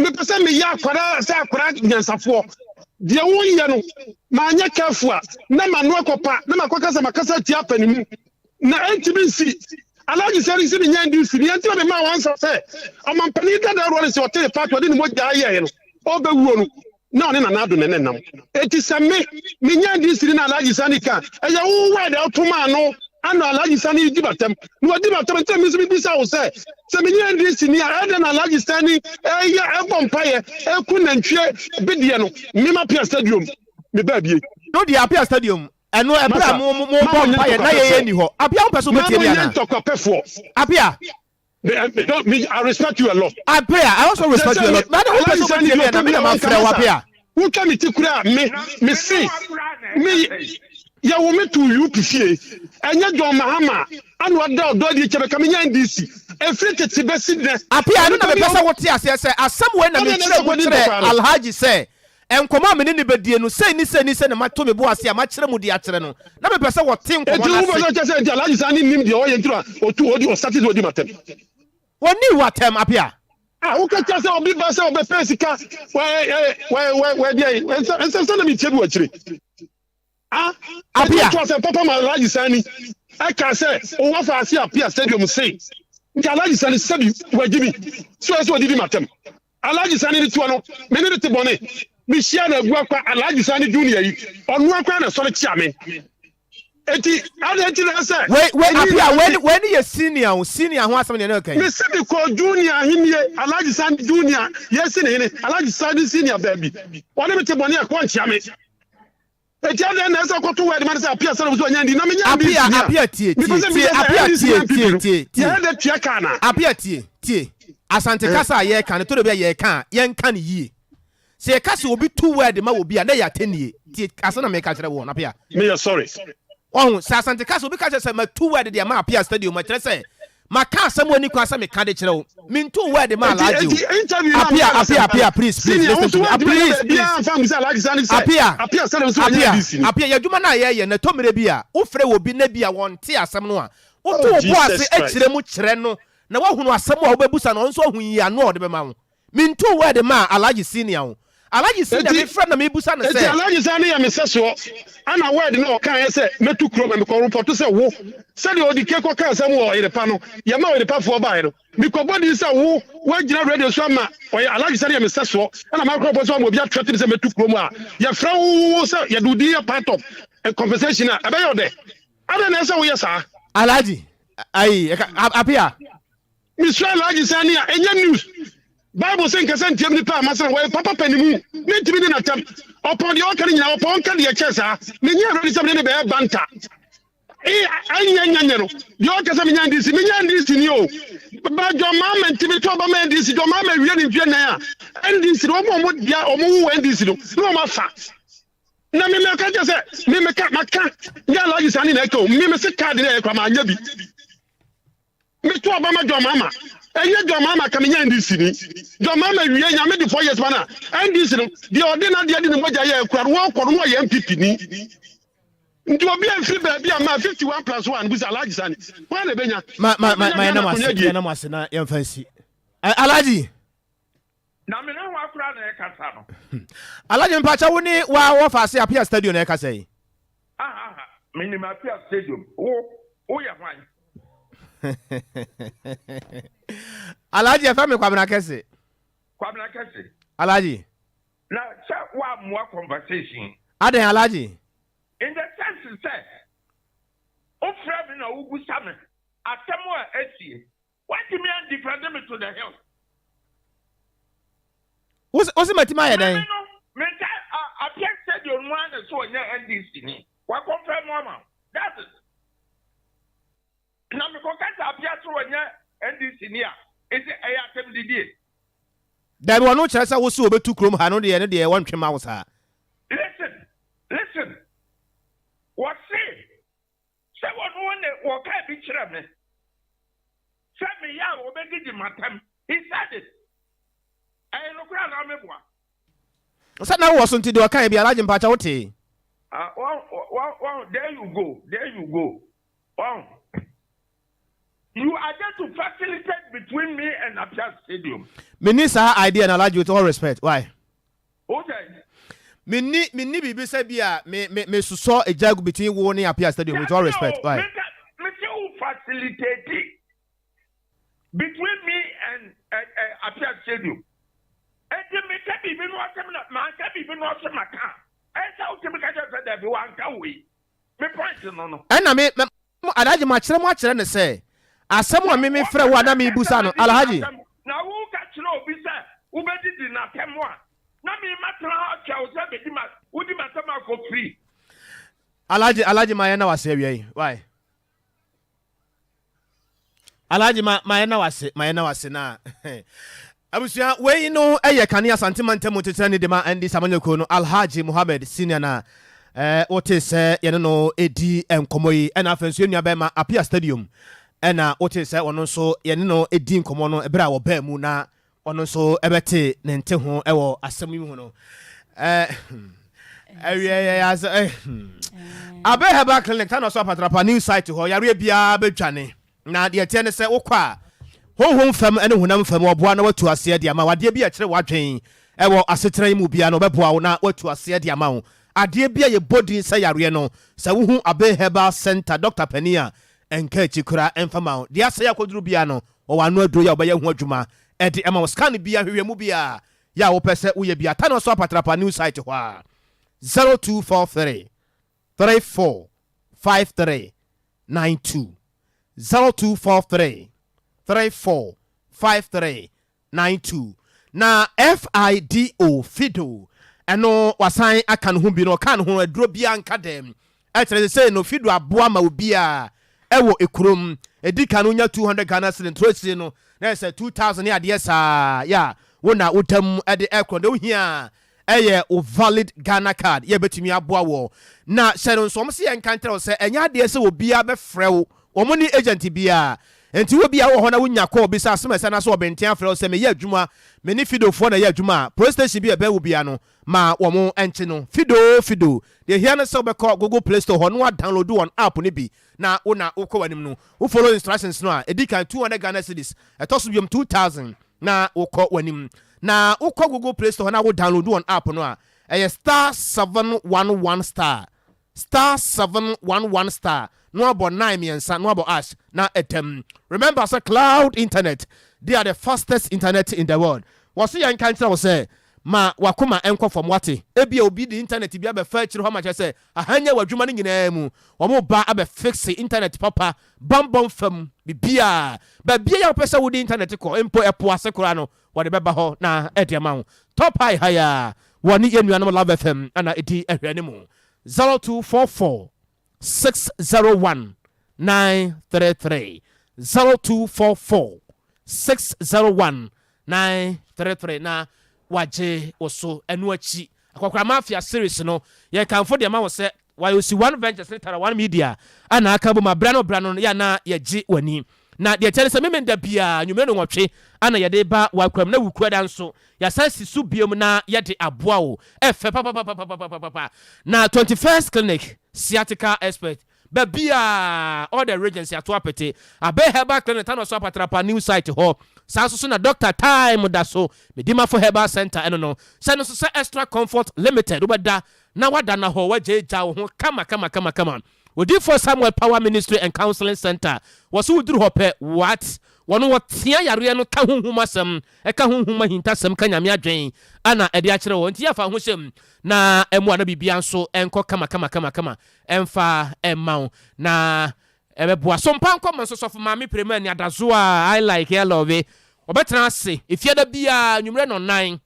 Mepɛ sɛ meyɛ akwadaa sɛ akwadaa nyansafoɔ. Deɛ woyɛ no, manyɛ careful a, na m'ano akɔpa na makɔka sɛ makasa atia apanimu. Na ɛntumi nsi. Alhaji Sani se menyɛ NDC ni, ɛnti na memaa wo answer sɛ ɔmampanin dada Rawlings a ɔtee party a ɔde ne mogya yɛeɛ no, ɔrebɛwuo no, na ɔne Nana Addo na na ɛnam. Enti sɛ me, menya NDC ni na Alhaji Sani ka a, ɛyɛ wo word a woto maa no ana Alhaji Sani redi m'atɛm. Na wadi m'atɛm nti na me nso mebisa wo sɛ, sɛ menyɛ NDC ni a, ɛdɛn na Alhaji Sani ɛyɛ ɛbɔ mpaeɛ ɛku nantwie bedeɛ no? Me m'Apia Stadium, me baa bie. No deɛ Apia Stadium, ɛno ɛberɛ a mo mo bɔ mpaeɛ na yɛyɛ nni hɔ. Apia wopɛ sɛ wobɛtie me anaa? Ma monyɛ ntɔkwapɛfoɔ. Apia. Me, me, don't, me, I respect you a lot. Apia, I also respect you a lot. Mane wopɛ sɛ wobɛtie me anaa? Me na mafrɛ wo Apia. Wotwa me ti koraa me, me se, me, yɛwo me too UP fie. Ɛnyɛ John Mahama ana ɔda ɔdɔ adi kyɛ bɛka menya NDC. Ɛfiri tete bɛsi nnɛ. Apia, ɛno na mepɛ sɛ wote aseɛ sɛ asɛm wei na mekyerɛ mu kyerɛ Alhaji sɛ Nkɔmmɔ a me ne no bɛdie no, sei ne sei ne sei na mato me bo ase a makyerɛ mu de akyerɛ no. Na mepɛ sɛ wɔte nkɔmmɔ Enti no wopɛ ase. sɛ ɔkyerɛ sɛ nti Alhaji Sani nnim deɛ ɔyɛ nti na ɔtu ɔdi ɔsate sɛ ɔdi m'atɛm? Ɔnnii wo atɛm, Appiah. Ah, woka kyerɛ sɛ obi ba sɛ ɔbɛpɛ sika, wɛ ɛ wɛ wɛ wɛ deɛ nsɛ nsɛ sɛ na metie bi wɔ akyire. Ah, Appiah. Ɛti to asɛm papa ma Alhaji Sani ɛka sɛ owó afa ase Appiah stadium se nti Alhaji Sani sɛbi wagyi mi so ɛsɛ ɔdidi m'atɛm. Alhaji Sani ne toɔ no, me ne no te bɔne. Mehyia no agua kwa, Alhaji Sani Junior yi, ɔnoa koraa na ɛsɔre kyea me. Enti, adɛn nti na ɛsɛ Wei, wei, ɛni Appiah, na wei, nti? wei ne yɛ senior o, senior ho asɛm na yɛne reka yi. Mese mekɔɔ Junior ahennie, Alhaji Sani Junior, yɛsi ne hene, Alhaji Sani Senior baabi. Ɔne me te bɔne a, kɔ nkyea me. Eti adɛn na ɛsɛ kɔto word ma no sɛ Appiah sɛ na ɔnyɛ ndi na menyɛ Appiah NDC ni a Appiah tie mepɛ tie sɛ tie mebisa sɛ Appiah NDC tie ne NPP tie no tie tie yɛyɛ dɛ tua ka anaa? Appiah tie tie Asante kasa a yɛka no tɔdɔ bi a yɛka a yɛnka no yie sɛ yɛka sɛ obi to word ma obi a na ɛyɛ atɛnnie tie asɛm na meka kyerɛ woɔ no Appiah Meyɛ sorry. Wahu sɛ Asante kasa obi ka kyerɛ sɛ matu word de ama Appiah stadium a kyerɛ sɛ Maka asɛm a ɛnni kwan sɛ meka de kyerɛ wo. Mentuu word maa Enti, Alhaji enti o. interview no a Apia, meyɛɛ no Apia, asɛmpa no, Apia, please, please, senior, wo listen nso to me. Ah, woantumi anyɛ please, baabiara please. amfa ammisa Alhaji Sani sɛ, Apia, Apia Sani nso ɔnyɛ Apia, NDC ni. Apia, yɛn adwuma no a yɛreyɛ no, ɛtɔ mmerɛ bi a, wofrɛ obi na ebia ɔnte asɛm no a, woto Oh wo bo ase Jesus Christ. kyerɛ mu kyerɛ no, na woahunu asɛm a wobɛbusa no, ɔno nso ahu nyiano a ɔde bɛma wo. Mentuu word maa Alhaji Senior o. Alhaji Senior, Enti, mefrɛ no na mebusa no enti sɛ. Alhaji Sani yɛ me sɛsoɔ, ɛna word no a ɔkaeɛ sɛ mɛtu kurom na mekɔ repɔto sɛ wo, sɛdeɛ Odike kɔkaa asɛm wɔ Ɔyerepa no, yɛma Ɔyerepafoɔ baeɛ no, mekɔbɔ din sɛ wo, woagyina radio so ama ɔyɛ, Alhaji Sani yɛ me sɛsoɔ, ɛna makɔ repɔto sɛ wama obi athreaten me sɛ mɛtu kurom a, yɛfrɛ wo wo sɛ yɛde wo din yɛ part of compensation a, ɛbɛyɛ wo dɛ? Adɛn na ɛsɛ sɛ woyɛ saa? Alhaji, ayi, ɛka, Apia. Mesua Alhaji Sani a, ɛnyɛ news. Bible se nkasa ntiam nipa a masena wɔyɛ papa pɛ ne mu. Mentumi ne n'atɛm. Ɔpɔn deɛ ɔka no nyinaa, ɔpɔn ɔnka deɛ ɛkyɛn saa. Menyɛ ready sɛ mene ne bɛyɛ banta. E, ɛnyɛ nyɛ nyɛ no. Deɛ ɔka sɛ menya NDC, menya NDC ni o. Ba John Mahama nti meto aba ma NDC, John Mahama wie ne mfeɛ nan a, NDC no, wɔn a wɔn dea, wɔn wowɔ NDC no, na wɔn afa. Na me meka kyerɛ sɛ, me meka, maka, nyɛ Alhaji Sani na ɛka o, me mese card na ɛyɛ kora, manyɛ bi. Me to aba ma John Mahama. Ɛnyɛ John Mahama ka menya NDC ni. John Mahama wie nyame de 4 years ma na NDC no deɛ ɔde n'adeɛ de ne mogya yɛ kura no wɔkɔ no na ɔyɛ NPP ni. Nti obi amfiri baabi a ma 51 plus 1 busa Alhaji Sani. Hwan na ɛbɛnya? Ma ma ma Ɔbɛnya ma yɛnam Ghana ase akonnwa die. yɛnam ase na yɛmfa nsi. Ɛ, Alhaji. Na me ne hwan koraa na ɛrekasa no? Alhaji mpakyɛ wo ne wa wɔfa ase Apia stadium na ɛkasa yi. Aha aha, menim Apia stadium. Wo, woyɛ hwan? Alhaji ɛfɛ me Kwabena Kɛse. Kwabena Kɛse. Alhaji. Na sɛ woammoa conversation. Adɛn Alhaji? In the sense sɛ. Wofrɛ me na wobisa me asɛm a asie. Woantumi andefend me to the hilt. Wo se matumi ayɛ dɛn? Meme no, menka Appiah Stadium no ara na sɛ ɔnyɛ NDC ni. Wakɔnfɛm ama wo. That's it. Na mekɔka sɛ Appiah sɛ ɔnyɛ NDC ni a, nti ɛyɛ atɛmdidie? Dabi, ɔno kyerɛ sɛ wo se ɔbɛtu kurom ha no deɛ, ɛno deɛ wɔntwe mma wo saa. Listen, listen, wɔse sɛ wɔno ne wɔkaa bi kyerɛ me sɛ meyɛ a wɔbɛdidi m'atɛm. He said it. Ɛyɛ nokorɛ anaa meboa? Sɛ na wowɔ so nti deɛ ɔkaeɛ biara Alhaji mpakyɛ wotee? Ah, wɔn, wɔn, wɔn, there you go, there you go. Wɔn. You are there to facilitate between me and Appiah Stadium. Menni saa idea no Alhaji with all respect, why? Wo sɛn? Menni menni biribi sɛ bi a me me me sosɔ egya gu between wo ne Appiah Stadium with all Dabi respect, o, why? menka me se wo facilitate between me and eh, eh, Appiah Stadium. Enti meka biribi no ɔsɛ na manka biribi no ɔsɛ maka a, ɛsɛ wotumi ka kyerɛ sɛ dabi wanka wei. Me point no no. Ɛna me, me, Alhaji makyerɛ mu akyerɛ no sɛ, asɛm a me me frɛ wo a na mebusa no, Alhaji. Na woka kyerɛ obi sɛ wobɛdidi n'atɛm a, na me matena hɔ atwɛn wo sɛ bɛdi ma, wodi m'atɛm akɔ free. Alhaji, Alhaji ma yɛn na wase awia yi, why? Alhaji ma ma yɛn na wase ma yɛn na wase na abusua wei no yɛ kane Asante mantam mu titenani de ma NDC amanyɔkuo no Alhaji Muhammed Senior na eh, wote sɛ yɛne no ɛdi nkɔmmɔ yi ɛna afei nso yɛn nua bɛrima Apia Stadium ɛna wote sɛ ɔno nso yɛne no ɛdi nkɔmmɔ no ɛberɛ a wɔbaa mu na Ɔno nso bɛte ne nte ho wɔ asɛm yi ho no. Ɛwiɛ yɛ asɛ eh. Abe Herbal Clinic tano so apatrapa new site hɔ yareɛ biara bɛdwane. Na deɛ ɛteɛ ne sɛ wokɔ a honhom fam ne honam fam wɔboa na watu aseɛ de ama wo. Adeɛ bi a ɛkyerɛ w'adwen wɔ asetena yi mu biara no wɔbɛboa wo na watu aseɛ de ama wo. Adeɛ bi a yɛbɔ din sɛ yareɛ no sɛ wohu Abe Herbal Center dɔkta panin a ɛnka akyi koraa ɛmfa ma wo. Deɛ asɛe akɔduru biara no Wɔwɔ ano aduro yi a wɔbɛyɛ ho adwuma de ama wo. Scan biara, nhwehwɛmu biara yɛ a wopɛ sɛ woyɛ biara, Tano so Apatrapa new site hɔ ara, 0243 34 53 92, 0243 34 53 92. Na FIDO, Fido, ɛno wasan aka ne ho bi no, ɔkaa ne ho aduro biara nka dɛm. Ɛkyerɛ sɛ sei no Fido aboa ma obiara ɛwɔ ekurom. Edi kan no wonya 200 Ghana cedi, ntorɔ akyire no na ɛyɛ sɛ 2000 ne adeɛ saa yɛ a wo na woda mu de ɛkorɔ. Deɛ wohia ɛyɛ wo valid Ghana card yɛ bɛtumi aboa woɔ. Na hyɛ no nso wɔn se yɛnka nkyerɛ wo sɛ ɛnyɛ adeɛ sɛ obiara bɛfrɛ wo, wɔn ne agent biara. Nti wo bia wowɔ hɔ na wonya call bi sɛ asɛm a ɛsɛ anaasɛ ɔbɛnten afrɛ wo sɛ meyɛ adwuma, me ne Fido foɔ na ɛyɛ adwuma a, police station bi a ɛbɛn wo biara no ma wɔn nkye no. Fido oo Fido, deɛ ɛhia ne sɛ wobɛkɔ Google Play Store hɔ na woadownload wɔn app no bi na wo na wokɔ w'anim no wo follow instructions no a, ɛdi kan 200 Ghana cedis, ɛtɔ so biom 2000 na wokɔ w'anim. Na wokɔ Google Play Store hɔ na wo download wɔn app no a, ɛyɛ star 711 star star 711 star na wabɔ nine mmiɛnsa na wabɔ ash na ɛdam. Remember sɛ cloud internet they are the fastest internet in the world. Wɔse yɛnka nkyerɛ wo sɛ ma wakoma nkɔ fam wate. Ebia obi de internet bi abɛfa akyire hɔ ama kyerɛ sɛ ahanya w'adwuma no nyinaa mu. Wɔn ba abɛ fixe internet papa bambɔm fam biribiara. Baabiara a wopɛ sɛ wode internet kɔ mpo ɛpo ase koraa no wɔde bɛba hɔ na ɛde ama wo. Top High ha yi ara wɔne yɛn nuanom Love FM na ɛdi ahwɛanimu. 0244 601 933 0244 601 933 na wagye wo so. Ɛno akyi Akɔkora Mafia series no yɛkamfo de ama wo sɛ YOC One Ventures ne Tara One Media a na aka abom a berɛ ano berɛ ano no yɛ a na yɛgye w'ani. Na deɛ ɛteɛ ne sɛ Memenda biara anwummerɛ nnɔnwɔtwe a na yɛde ba w'akwam na Wukuada nso yɛasan si so biom na yɛde aboa wo. Ɛfɛ papapapapapapa. Na 21st Clinic Sciatica Expert Baabiaa all the regions yɛato apete. Abe Herbal Clinic Tano so Apatrapa new site hɔ. Saa nso so na Doctor Time da so Medimafo Herbal Center ɛno no. Hyɛ no nso sɛ Extra Comfort Limited wobɛda na wada na hɔ woagyaagyaa wo ho kama kama kama kama. Odiyifoɔ Samuel Power Ministry and Counseling Center wɔ so woduru hɔ pɛ what? Wɔn wɔtea yareɛ no ka honhom asɛm ɛka honhom ahintasɛm ka Nyame adwen ana ɛde akyerɛ wɔ nti yɛfa ho hyɛ mu na ɛmoa na biribiara nso ɛnkɔ kama kama kama kama ɛmfa mma wo na. Ɛbɛboa. So mpa nkɔ ma nso sɔfo maame Prema Aniadaso a I like I love ɔbɛtena ase efiada biara anwummerɛ nnɔnnan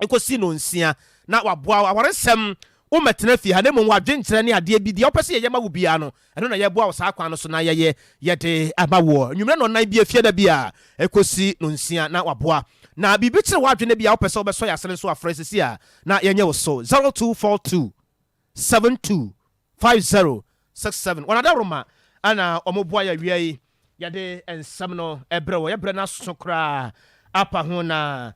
kɔsi nnɔnsia na waboa wo awaresɛm. Wommɛtena fie ha na mmom w'adwenkyerɛ ne adeɛ bi deɛ wopɛ sɛ yɛyɛ ma wo biara no, ɛno na yɛboa wo saa kwan no so na yɛyɛ yɛde ama woɔ. Anwummerɛ nnɔnnan bi efiada biara ɛkɔsi nnɔnsia na waboa. Na biribi kyere w'adwene bi a wopɛ sɛ wobɛsɔ yɛn asene nso a frɛ seesei a na yɛnyɛ wo so 0242 72 5067 Wɔn adaworoma na wɔboa yɛ awia yi yɛde nsɛm no brɛ wɔ yɛbrɛ no aso koraa apa ho na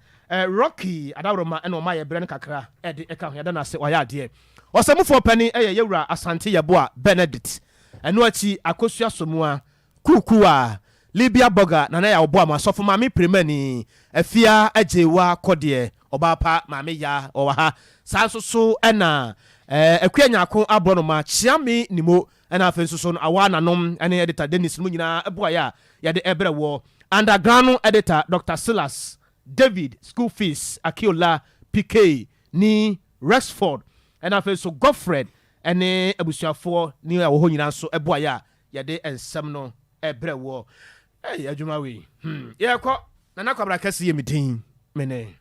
Rocky adaworoma na ɔma yɛbrɛ no kakra de ɛka ho yɛda no ase wayɛ adeɛ. Ɔsɛmufoɔ panin yɛ Yɛwura Asante Yeboah Benedict ɛno akyi Akosua Somoa Kuukuu Libya Burger Nana Yaw Boam Asɔfo Maame Pirimani Afia Agyeiwa Kɔdeɛ Ɔbaa pa Maame Yaa ɔwɔ ha Saa nso so na Akua Nyarko Aborɔnoma Kyeame Nimo ɛna afei nso so no Awaa Nanom ne Editor Dennis nom nyinaa boaeɛ a yɛde ɛbrɛ woɔ Underground no Editor Doctor Silas David School Fees Akiola PK ni Rexford ɛna afei nso Godfred ne abusuafoɔ ne a wɔ hɔ nyinaa nso boaeɛ a Yɛde nsɛm no brɛ woɔ. Ei adwuma wei hmm yɛkɔ. Nana Kwabena Kɛse yɛ me din me ne.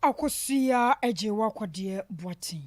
Akosua Agyei Wakwadeɛ Boateng.